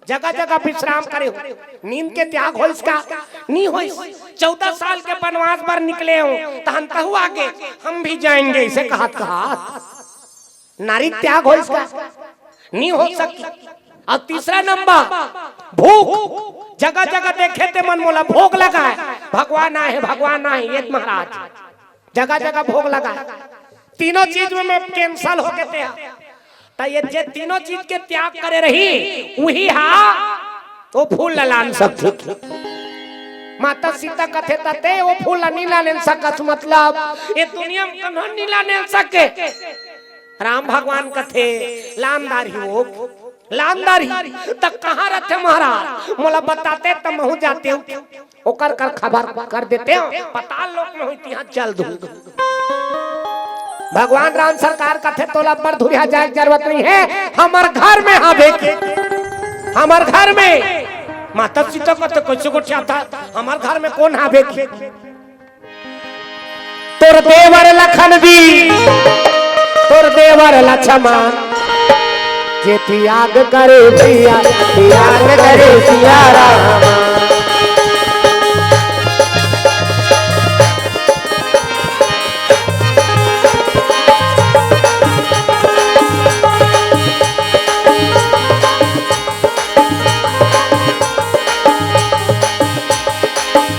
जगह जगह विश्राम करे हूं। नींद के त्याग होइस का? नी होइस। चौदह साल के बनवास बर निकले हूं, तहन तहु आगे, "हम भी जाएंगे," इसे कहत कहत नारी त्याग होइस का? नी हो सकी। अउ तीसरा नंबर भूख, जगह जगह देखे ते मन मोला भोग लगाय, भगवान आय हे, भगवान आय हे, ये महाराज जगह जगह भोग लगाय, तीनों चीज में मैं cancel होके ते हा। त ये जे तीनों चीज के त्याग करे रही, उही हा वो फूल ला लान सकथे। माता सीता कथे, "त ते वो फूल ला नी लाने सकस, मतलब ये दुनिया म कन्हो नी लाने सके।" राम भगवान कथे, "लान डारही वो, लान डारही।" त कहां रथे महाराज, मोला बताते त महूं जातेंव, ओकर कर खबर कर देतेंव, पताल लोक में होही तिहां चल दूं। भगवान राम सरकार कथे, "तोला अब्बड़ धुरिहा जाय के जरूरत नइ हे, हमर घर में हावे के, हमर घर में।" माता सीता कथे, "कइसे गोठियाथा, हमर घर में कोन हावे के?" तोर देवर लखन भी, तोर देवर लक्ष्मण, जे त्याग करे सिया, त्याग करे सिया राम।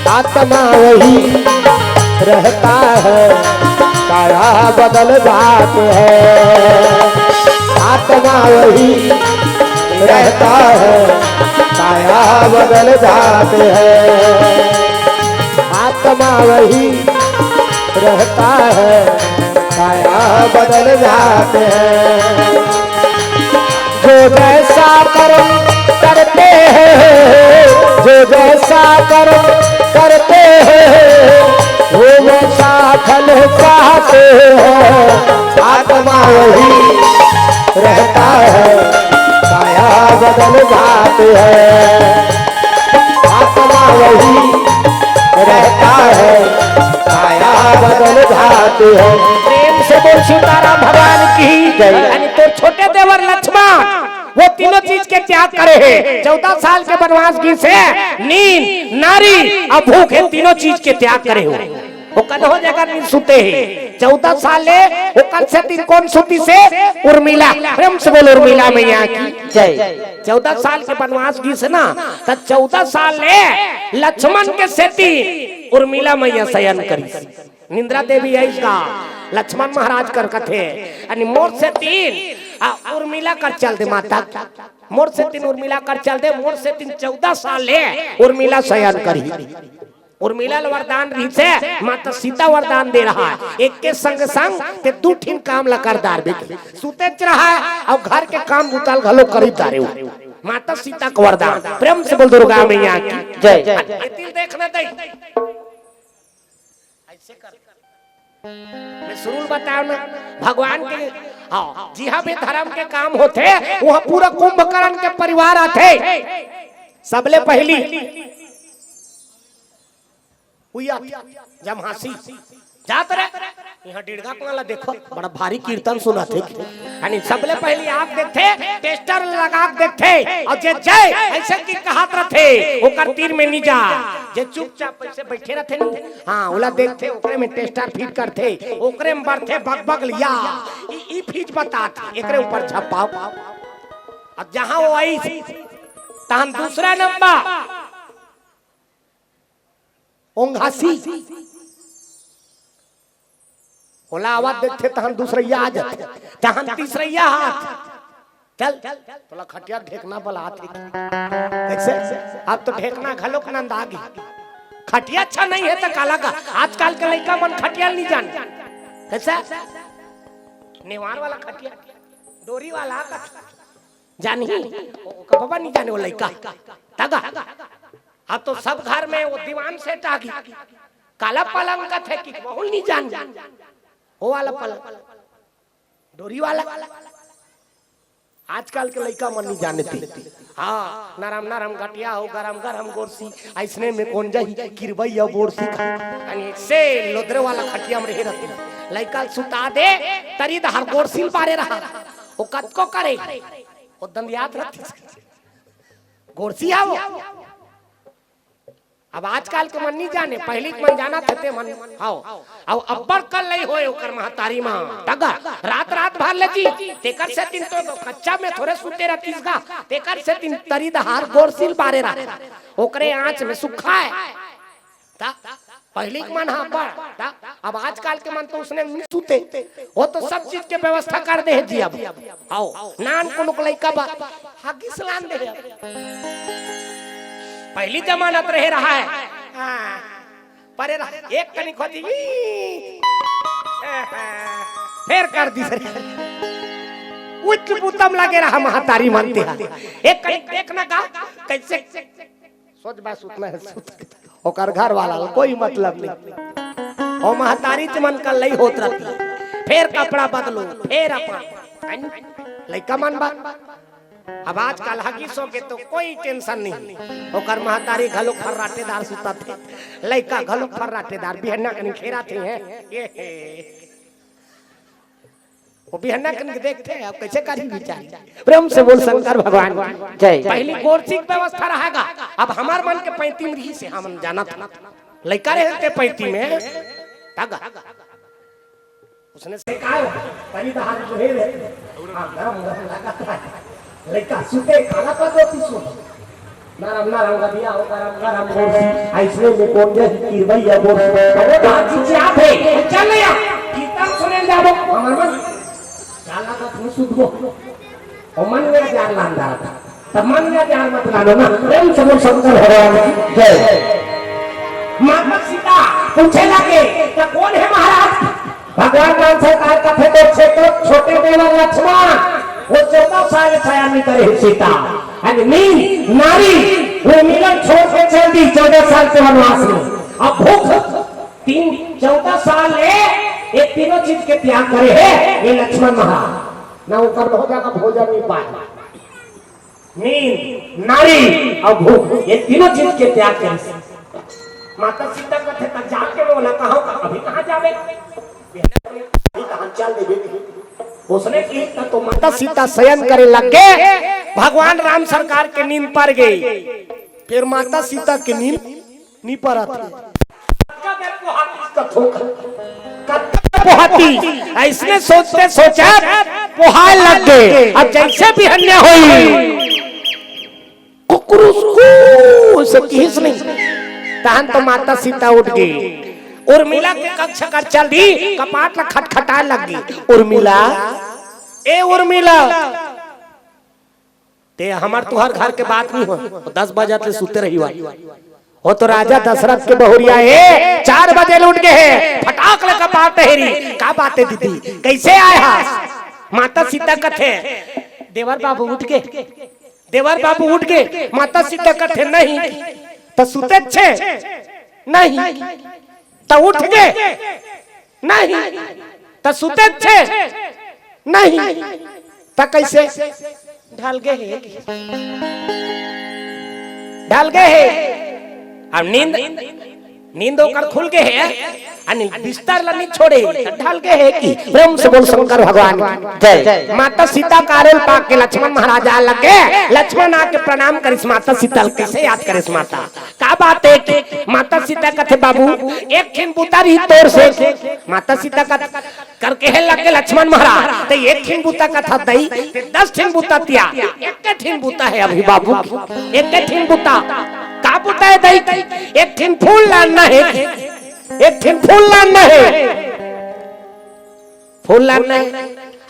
आत्मा वही रहता है, काया बदल जाते हैं। आत्मा वही रहता है, काया बदल जाते हैं। आत्मा वही रहता है, काया बदल जाते हैं। जो जैसा कर्म करते हैं, जो जैसा कर्म करते हैं, वो वैसा फल पाते हैं। आत्मा वही रहता है, काया बदल जाते हैं। आत्मा वही रहता है, काया बदल जाते हैं। प्रेम से बोल सीताराम भगवान की जय। यानी तोर छोटे देवर लक्ष्मण वो तीनों चीज के त्याग करे हे। चौदह साल के बनवास गिस हे, नींद, नारी अउ भूख, ये तीनों चीज के त्याग करे हो। ओ कतको जगह नइ सुते हे। चौदह साल ले ओकर सेती कोन सुतिस हे? उर्मिला। प्रेम से बोल उर्मिला मैया की जय। चौदह साल के बनवास गिस ना, त चौदह साल ले लक्ष्मण के सेती उर्मिला मैया सयन करिस। निंद्रा देवी आइस गा, लक्ष्मण महाराज कर कथे, अनि मोर सेती आ उर्मिला कर चल दे माता, मोर सेती उर्मिला कर चल दे, मोर सेती चौदह साल ले उर्मिला सयन करही। उर्मिला ल वरदान रिहिस हे, माता सीता वरदान दे रहा है, एक के संग संग ते दू ठिन काम ल कर डारबे। सुतेच रहा है अउ घर के काम बुता ल घलो करी डारे हो। माता सीता के वरदान, प्रेम से बोल दुर्गा मैया की जय। एती ल देखना दई। ऐसे कर। मैं शुरू ल बताओ ना, भगवान के, हाँ, जिहाँ भी धर्म के काम होथे, वहाँ पूरा कुंभकर्ण के परिवार आथे। सबले पहली उइया जमहासी जात रे, यहाँ डिड़गा कुआं ला देखो, बड़ा भारी कीर्तन सुनाथे। यानी सबले पहली आप देखथे, टेस्टर लगा के देखथे, अउ जे जय ऐसे की कहत रथे, ओकर तीर में नी जा। जे चुपचाप ऐसे बैठे रथे नी, हाँ, ओला देखथे, ओकरे में टेस्टर फिट करथे, ओकरे में बढ़थे बगबग लिया। ई, ई फीज बतात, एकरे ऊपर झपाओ। अब जहाँ वो आइस, तहन दूसरा नंबर ओंघासी। ओला आवत देखथे, तहन दूसरइया आ जाथे, तहन तीसरइया हाथ। चल, तोला खटिया ढेकना बलात हे। कैसे? अब तो ढेकना घलोक नंदा गे। खटिया अच्छा नहीं है त काला का? आजकल के लइका मन खटिया नहीं जाने। कैसे? नेवार वाला खटिया, डोरी वाला का जानही? ओ, ओकर बाबा नहीं जाने वो लइका। तगा। अब तो सब घर में वो दीवान सेट आ गे। काला पलंग कथे कि वहू नहीं जाने। वो वाला पलंग। डोरी वाला। आजकल के लइका मन नहीं जानथे। हाँ, नरम नरम गटिया हो, गरम गरम गोरसी, अइसने में कोन जाही किरबई अउ बोरसी का। यानी से लोदरे वाला खटिया में रहे रथे। लइका ल सुता दे, तरी डहर गोरसी ल बारे रहा। वो कतको करे, वो दंदियात रथे। गोरसी हा वो। अब आजकल के मन नहीं जाने, पहली के मन जानथे ते मन। हव। अउ अब्बड़ कल्लई होय ओकर महतारी मा। तगा, रात रात भर ले जी, तेकर सेती तो कच्चा में थोरे सुते रतिस गा, तेकर सेती तरी डहर गोरसी ल बारे रहा। ओकरे आँच में सुखाय। त पहली के मन हा अब्बड़, त अब आजकल के मन तो उसने नहीं सुते। वो तो सब चीज के व्यवस्था कर दे हे जी। अब हव, नानकुन लइका बर हगिस लान दे हे। पहली जमाना त रहे रहा है। हाँ, परे रहा, एक कनिक होती, फेर कर दिस रे। उच्च बुतम लगे रहा महतारी मन ते हा। एक कनिक देखना का, कैसे सोच बा सुतना है, सुत। ओकर घर वाला ल कोई मतलब नहीं। ओ महतारी च मन कल्लई होत रथे। फेर कपड़ा बदलो, फेर अपन। हैं? लइका मन बा। अब आजकल हगिस होगे तो कोई टेंशन नहीं। ओकर महतारी घलो फर्राटेदार सुतथे। लइका घलो फर्राटेदार। बिहन्ना कनी खेराथे हैं। ये हे। वो बिहन्ना कन के देखथे, अब कैसे करही बिचारी। प्रेम से बोल शंकर भगवान की जय। पहली गोरसी के व्यवस्था रहा गा, अब हमर मन के पैंती में रहिस हे, हमन जानत हन। लइका रहे ते पैंती में, तगा। उसने से काय हो? परी दहार जो हे रे। हाँ, गरम गरम लागत हे। लइका सुते, काला पद्दो ती सुत। नरम नरम गदिया हो, गरम गरम गोरसी, अइसने में कोन जाही किरबई अउ बोरसी। अरे बात चिचियात हे, चल ले आ, कीर्तन सुने जाबो, हमर मन। चाला का तू सुधरो। ओ मन में जार लान डारत। त मन में जार मत लानो ना, प्रेम से बोल शंकर भगवान की जय। माता सीता पूछे लगे, त कोन हे महाराज? भगवान राम सरकार कथे तो छे-, तो छोटे देवर लक्ष्मण, वो चौदह साल सयानी करे हे सीता। अरे नींद, नारी, वो मिलन छोड़ के चल दी चौदह साल के वनवास में। अब भूख, तीन, चौदह साल ले ये तीनों चीज के त्याग करे हे ये लक्ष्मण महाराज। ना ओकर हो जाएगा भोजन नहीं पाए। नींद, नारी अउ भूख, ये तीनों चीज के त्याग करे। माता सीता कथे, "त जाके बोला, कहाँ का? अभी कहाँ जावे? अभी कहाँ चल देबे?" उसने की, त तो माता सीता सयन करे लग गे, भगवान राम सरकार के नींद पर गे। फेर माता सीता के नींद नी परत हे। कथो कथो पोहाती। अइसने सोचते सोचत पोहाय लग गे। अब जइसे बिहनिया होई, कुकरू कू से किहिस नहीं, तहन तो माता सीता उठ गे। उर्मिला के कक्ष कर चल दी, कपाट ला खटखटाय लग गे। उर्मिला, ए उर्मिला, ते हमर तुहर घर के बात नहीं हो, दस बजे ले सुते रही हुआ। वो तो राजा दशरथ के बहुरिया हे, चार बजे ले उठ गे हे, फटाक ले कपाट टहेरी। का बात हे दीदी, कइसे आय हस? माता सीता कथे, देवर बाबू उठ गे, देवर बाबू उठ गे। माता सीता कथे, नहीं, त सुते छे, नहीं, त उठ गे, नहीं, त सुते छे, नहीं, त कइसे? ढल गे हे, ढल गे हे। अब नींद, नींद ओकर खुल गे हे, अनिल बिस्तर ला नहीं छोड़े, त ढल गे हे कि। प्रेम से बोल शंकर भगवान की जय। माता सीता का आरोल पाके लक्ष्मण महाराज आय लग गे। लक्ष्मण आके प्रणाम करिस माता सीता ल। कइसे याद करिस माता? का बात हे कि माता सीता कथे, बाबू, एक ठिन बुता रही तोर से। माता सीता का करके हे लग गे लक्ष्मण महाराज, त एक ठिन बुता कथा दई, ते दस ठिन बुता तिया, एक ठिन बुता हे अभी बाबू, एक ठिन बुता। का बुता हे दई? एक ठिन फूल लानना हे, एक ठिन फूल लानना हे, फूल लानना हे।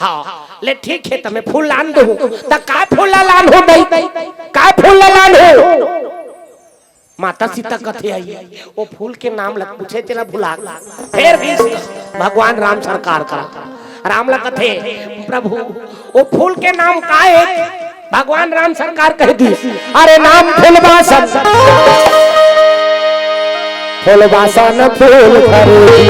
हाँ, ले ठीक हे, त मैं फूल लान दूँ। त का फूल ला लानहूँ दई? का फूल ला लानहूँ? माता सीता कथे आई, ओ फूल के नाम ल पूछे, तेला भुला। फेर भी भगवान राम सरकार करा, राम ल कथे, प्रभु, ओ फूल के नाम का हे? भगवान राम सरकार कह दी, अरे नाम फूलवासन, फूलवासन फूल खरीदी,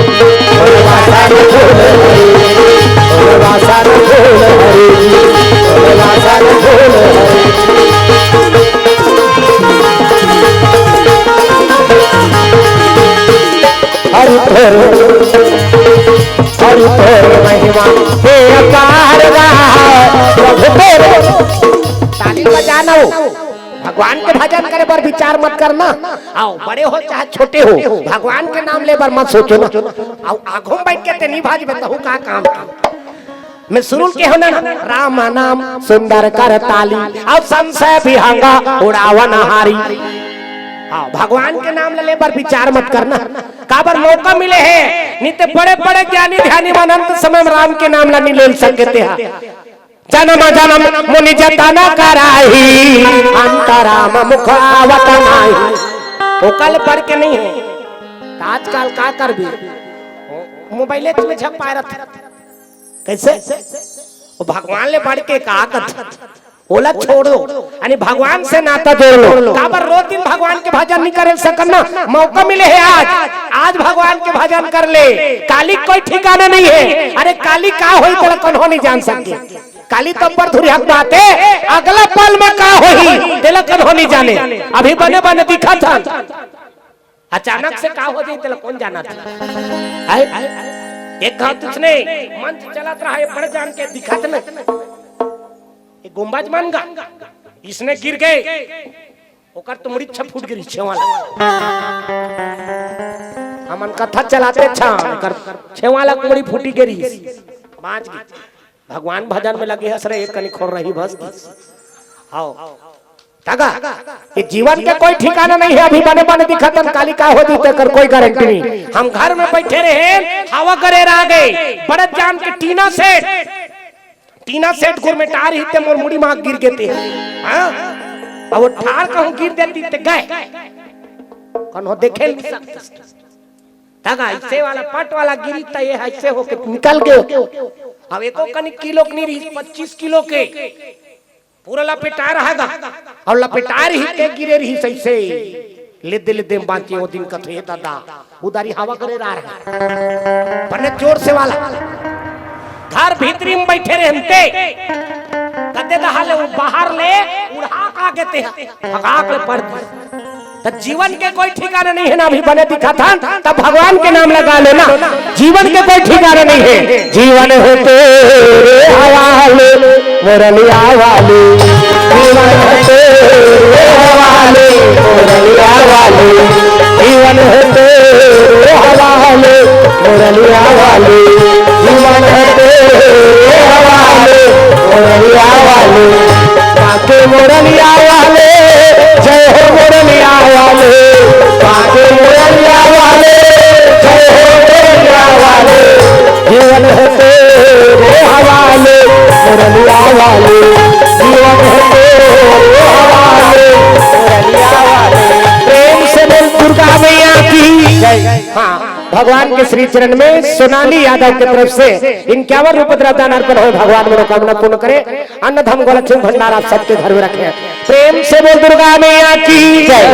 फूलवासन फूल खरीदी, फूलवासन फूल खरीदी, फूलवासन फूल खरीदी। हरि तोर, हरि तोर महिमा हे अपार गा, प्रभु तोर। ताली बजाना हो, भगवान के भजन करे बर विचार मत करना। आओ, बड़े हो चाहे छोटे हो, भगवान के नाम ले बर मत सोचो ना। आओ, आगू में बैठ के ते नहीं भाजबे, तहू का काम। मैं शुरू के हो ना, राम नाम सुंदर कर ताली, अउ संशय विहंगा उड़ावन हारी। हाँ, भगवान के नाम ले बर विचार मत करना। काबर मौका मिले हे, नहीं ते बड़े-बड़े ज्ञानी ध्यानी मन अंत समय में राम के नाम ला नहीं ले सकते हैं। जन्म जन्म मुनि जतन कराही, अंत राम मुख आवत नाही। ओकर पढ़ के नहीं हे, त आजकल का करबे? मोबाइले में झप पाए रहत। कइसे? ओ भगवान ले बढ़ के का कथे? ओला छोड़ दो, यानी भगवान से नाता जोड़ लो। काबर रोज दिन भगवान के भजन नहीं करे सकन ना? मौका मिले हे आज, आज भगवान के भजन कर ले। काली कोई ठिकाना नहीं हे। अरे काली का होई, तेला कन्हो नहीं जान सके। काली तो ऊपर धुरिया के बात हे, अगला पल में का होही, तेला कन्हो नहीं जाने। अभी बने बने दिखत हन, अचानक से का हो जाही, तेला कोन जानत हे? एक घात उसने मंच चलत रहा, ये बड़ जान के दिखत नहीं। ये गुंबज मन गा, इसने गिर गे, ओकर तो मुड़ी छह फूट गिरी, छेवाला। हमन कथा चलाते छा, एकर छेवाला मुड़ी फूटी गिरी, बाँच गे। भगवान भजन में लगे हस रे, एक कनी खोर रही बस। आओ। तगा, ये जीवन के कोई ठिकाना नहीं हे, अभी बने बने दिखत हन, काली का हो जही, तेकर कोई गारंटी नहीं। हम घर में बैठे रहे, हवा गरेर आ गे, बड़े जान के टीना सेट, टीना सेट गुरमेटार ही ते मोर मुड़ी मा गिर गे ते। हाँ? अब वो ठार कहूँ गिर देती ते गए। कौन हो देखे नहीं सकते। तगा, ऐसे वाला पट वाला गिरी त ये ऐसे होके निकल गे। अब एको कनी किलो के नहीं रही, पच्चीस किलो के। पूरा लपेटा रहा गा। अउ लपेटा रही ते गिरे रही सही से। लेदे लेदे बाँचे ओ दिन कथे दादा। उधारी हवा करे रहा है। बने जोर से वाला। घर भीतरी में बैठे रहते। कते दहा ले वो बाहर ले उड़ा का गे ते। भगा के पड़ दी। त जीवन के कोई ठिकाना नहीं हे ना, अभी बने दिखत हन, त भगवान के नाम लगा लेना। जीवन के कोई ठिकाना नहीं हे। जीवन हे तेरे हवाले, मुरलिया वाले। जीवन हे तेरे हवाले, मुरलिया वाले। जीवन हे तेरे हवाले, वाले, माँ के मुरलिया वाले, जय हो मुरलिया वाले, माँ के मुरलिया वाले, जय हो मुरलिया वाले। जीवन है तेरे हवाले, मुरलिया वाले, जीवन है तेरे हवाले, मुरलिया वाले। प्रेम से बोल दुर्गा मैया की जय। हाँ, भगवान के श्री चरण में सोनाली यादव की तरफ से इक्यावन रुपये द्रव्यदान अर्पण हो, भगवान मनोकामना पूर्ण करे, अन्न धन गो लक्ष्मी भंडार आप सबके घर में रखे। प्रेम से बोल दुर्गा मैया की जय।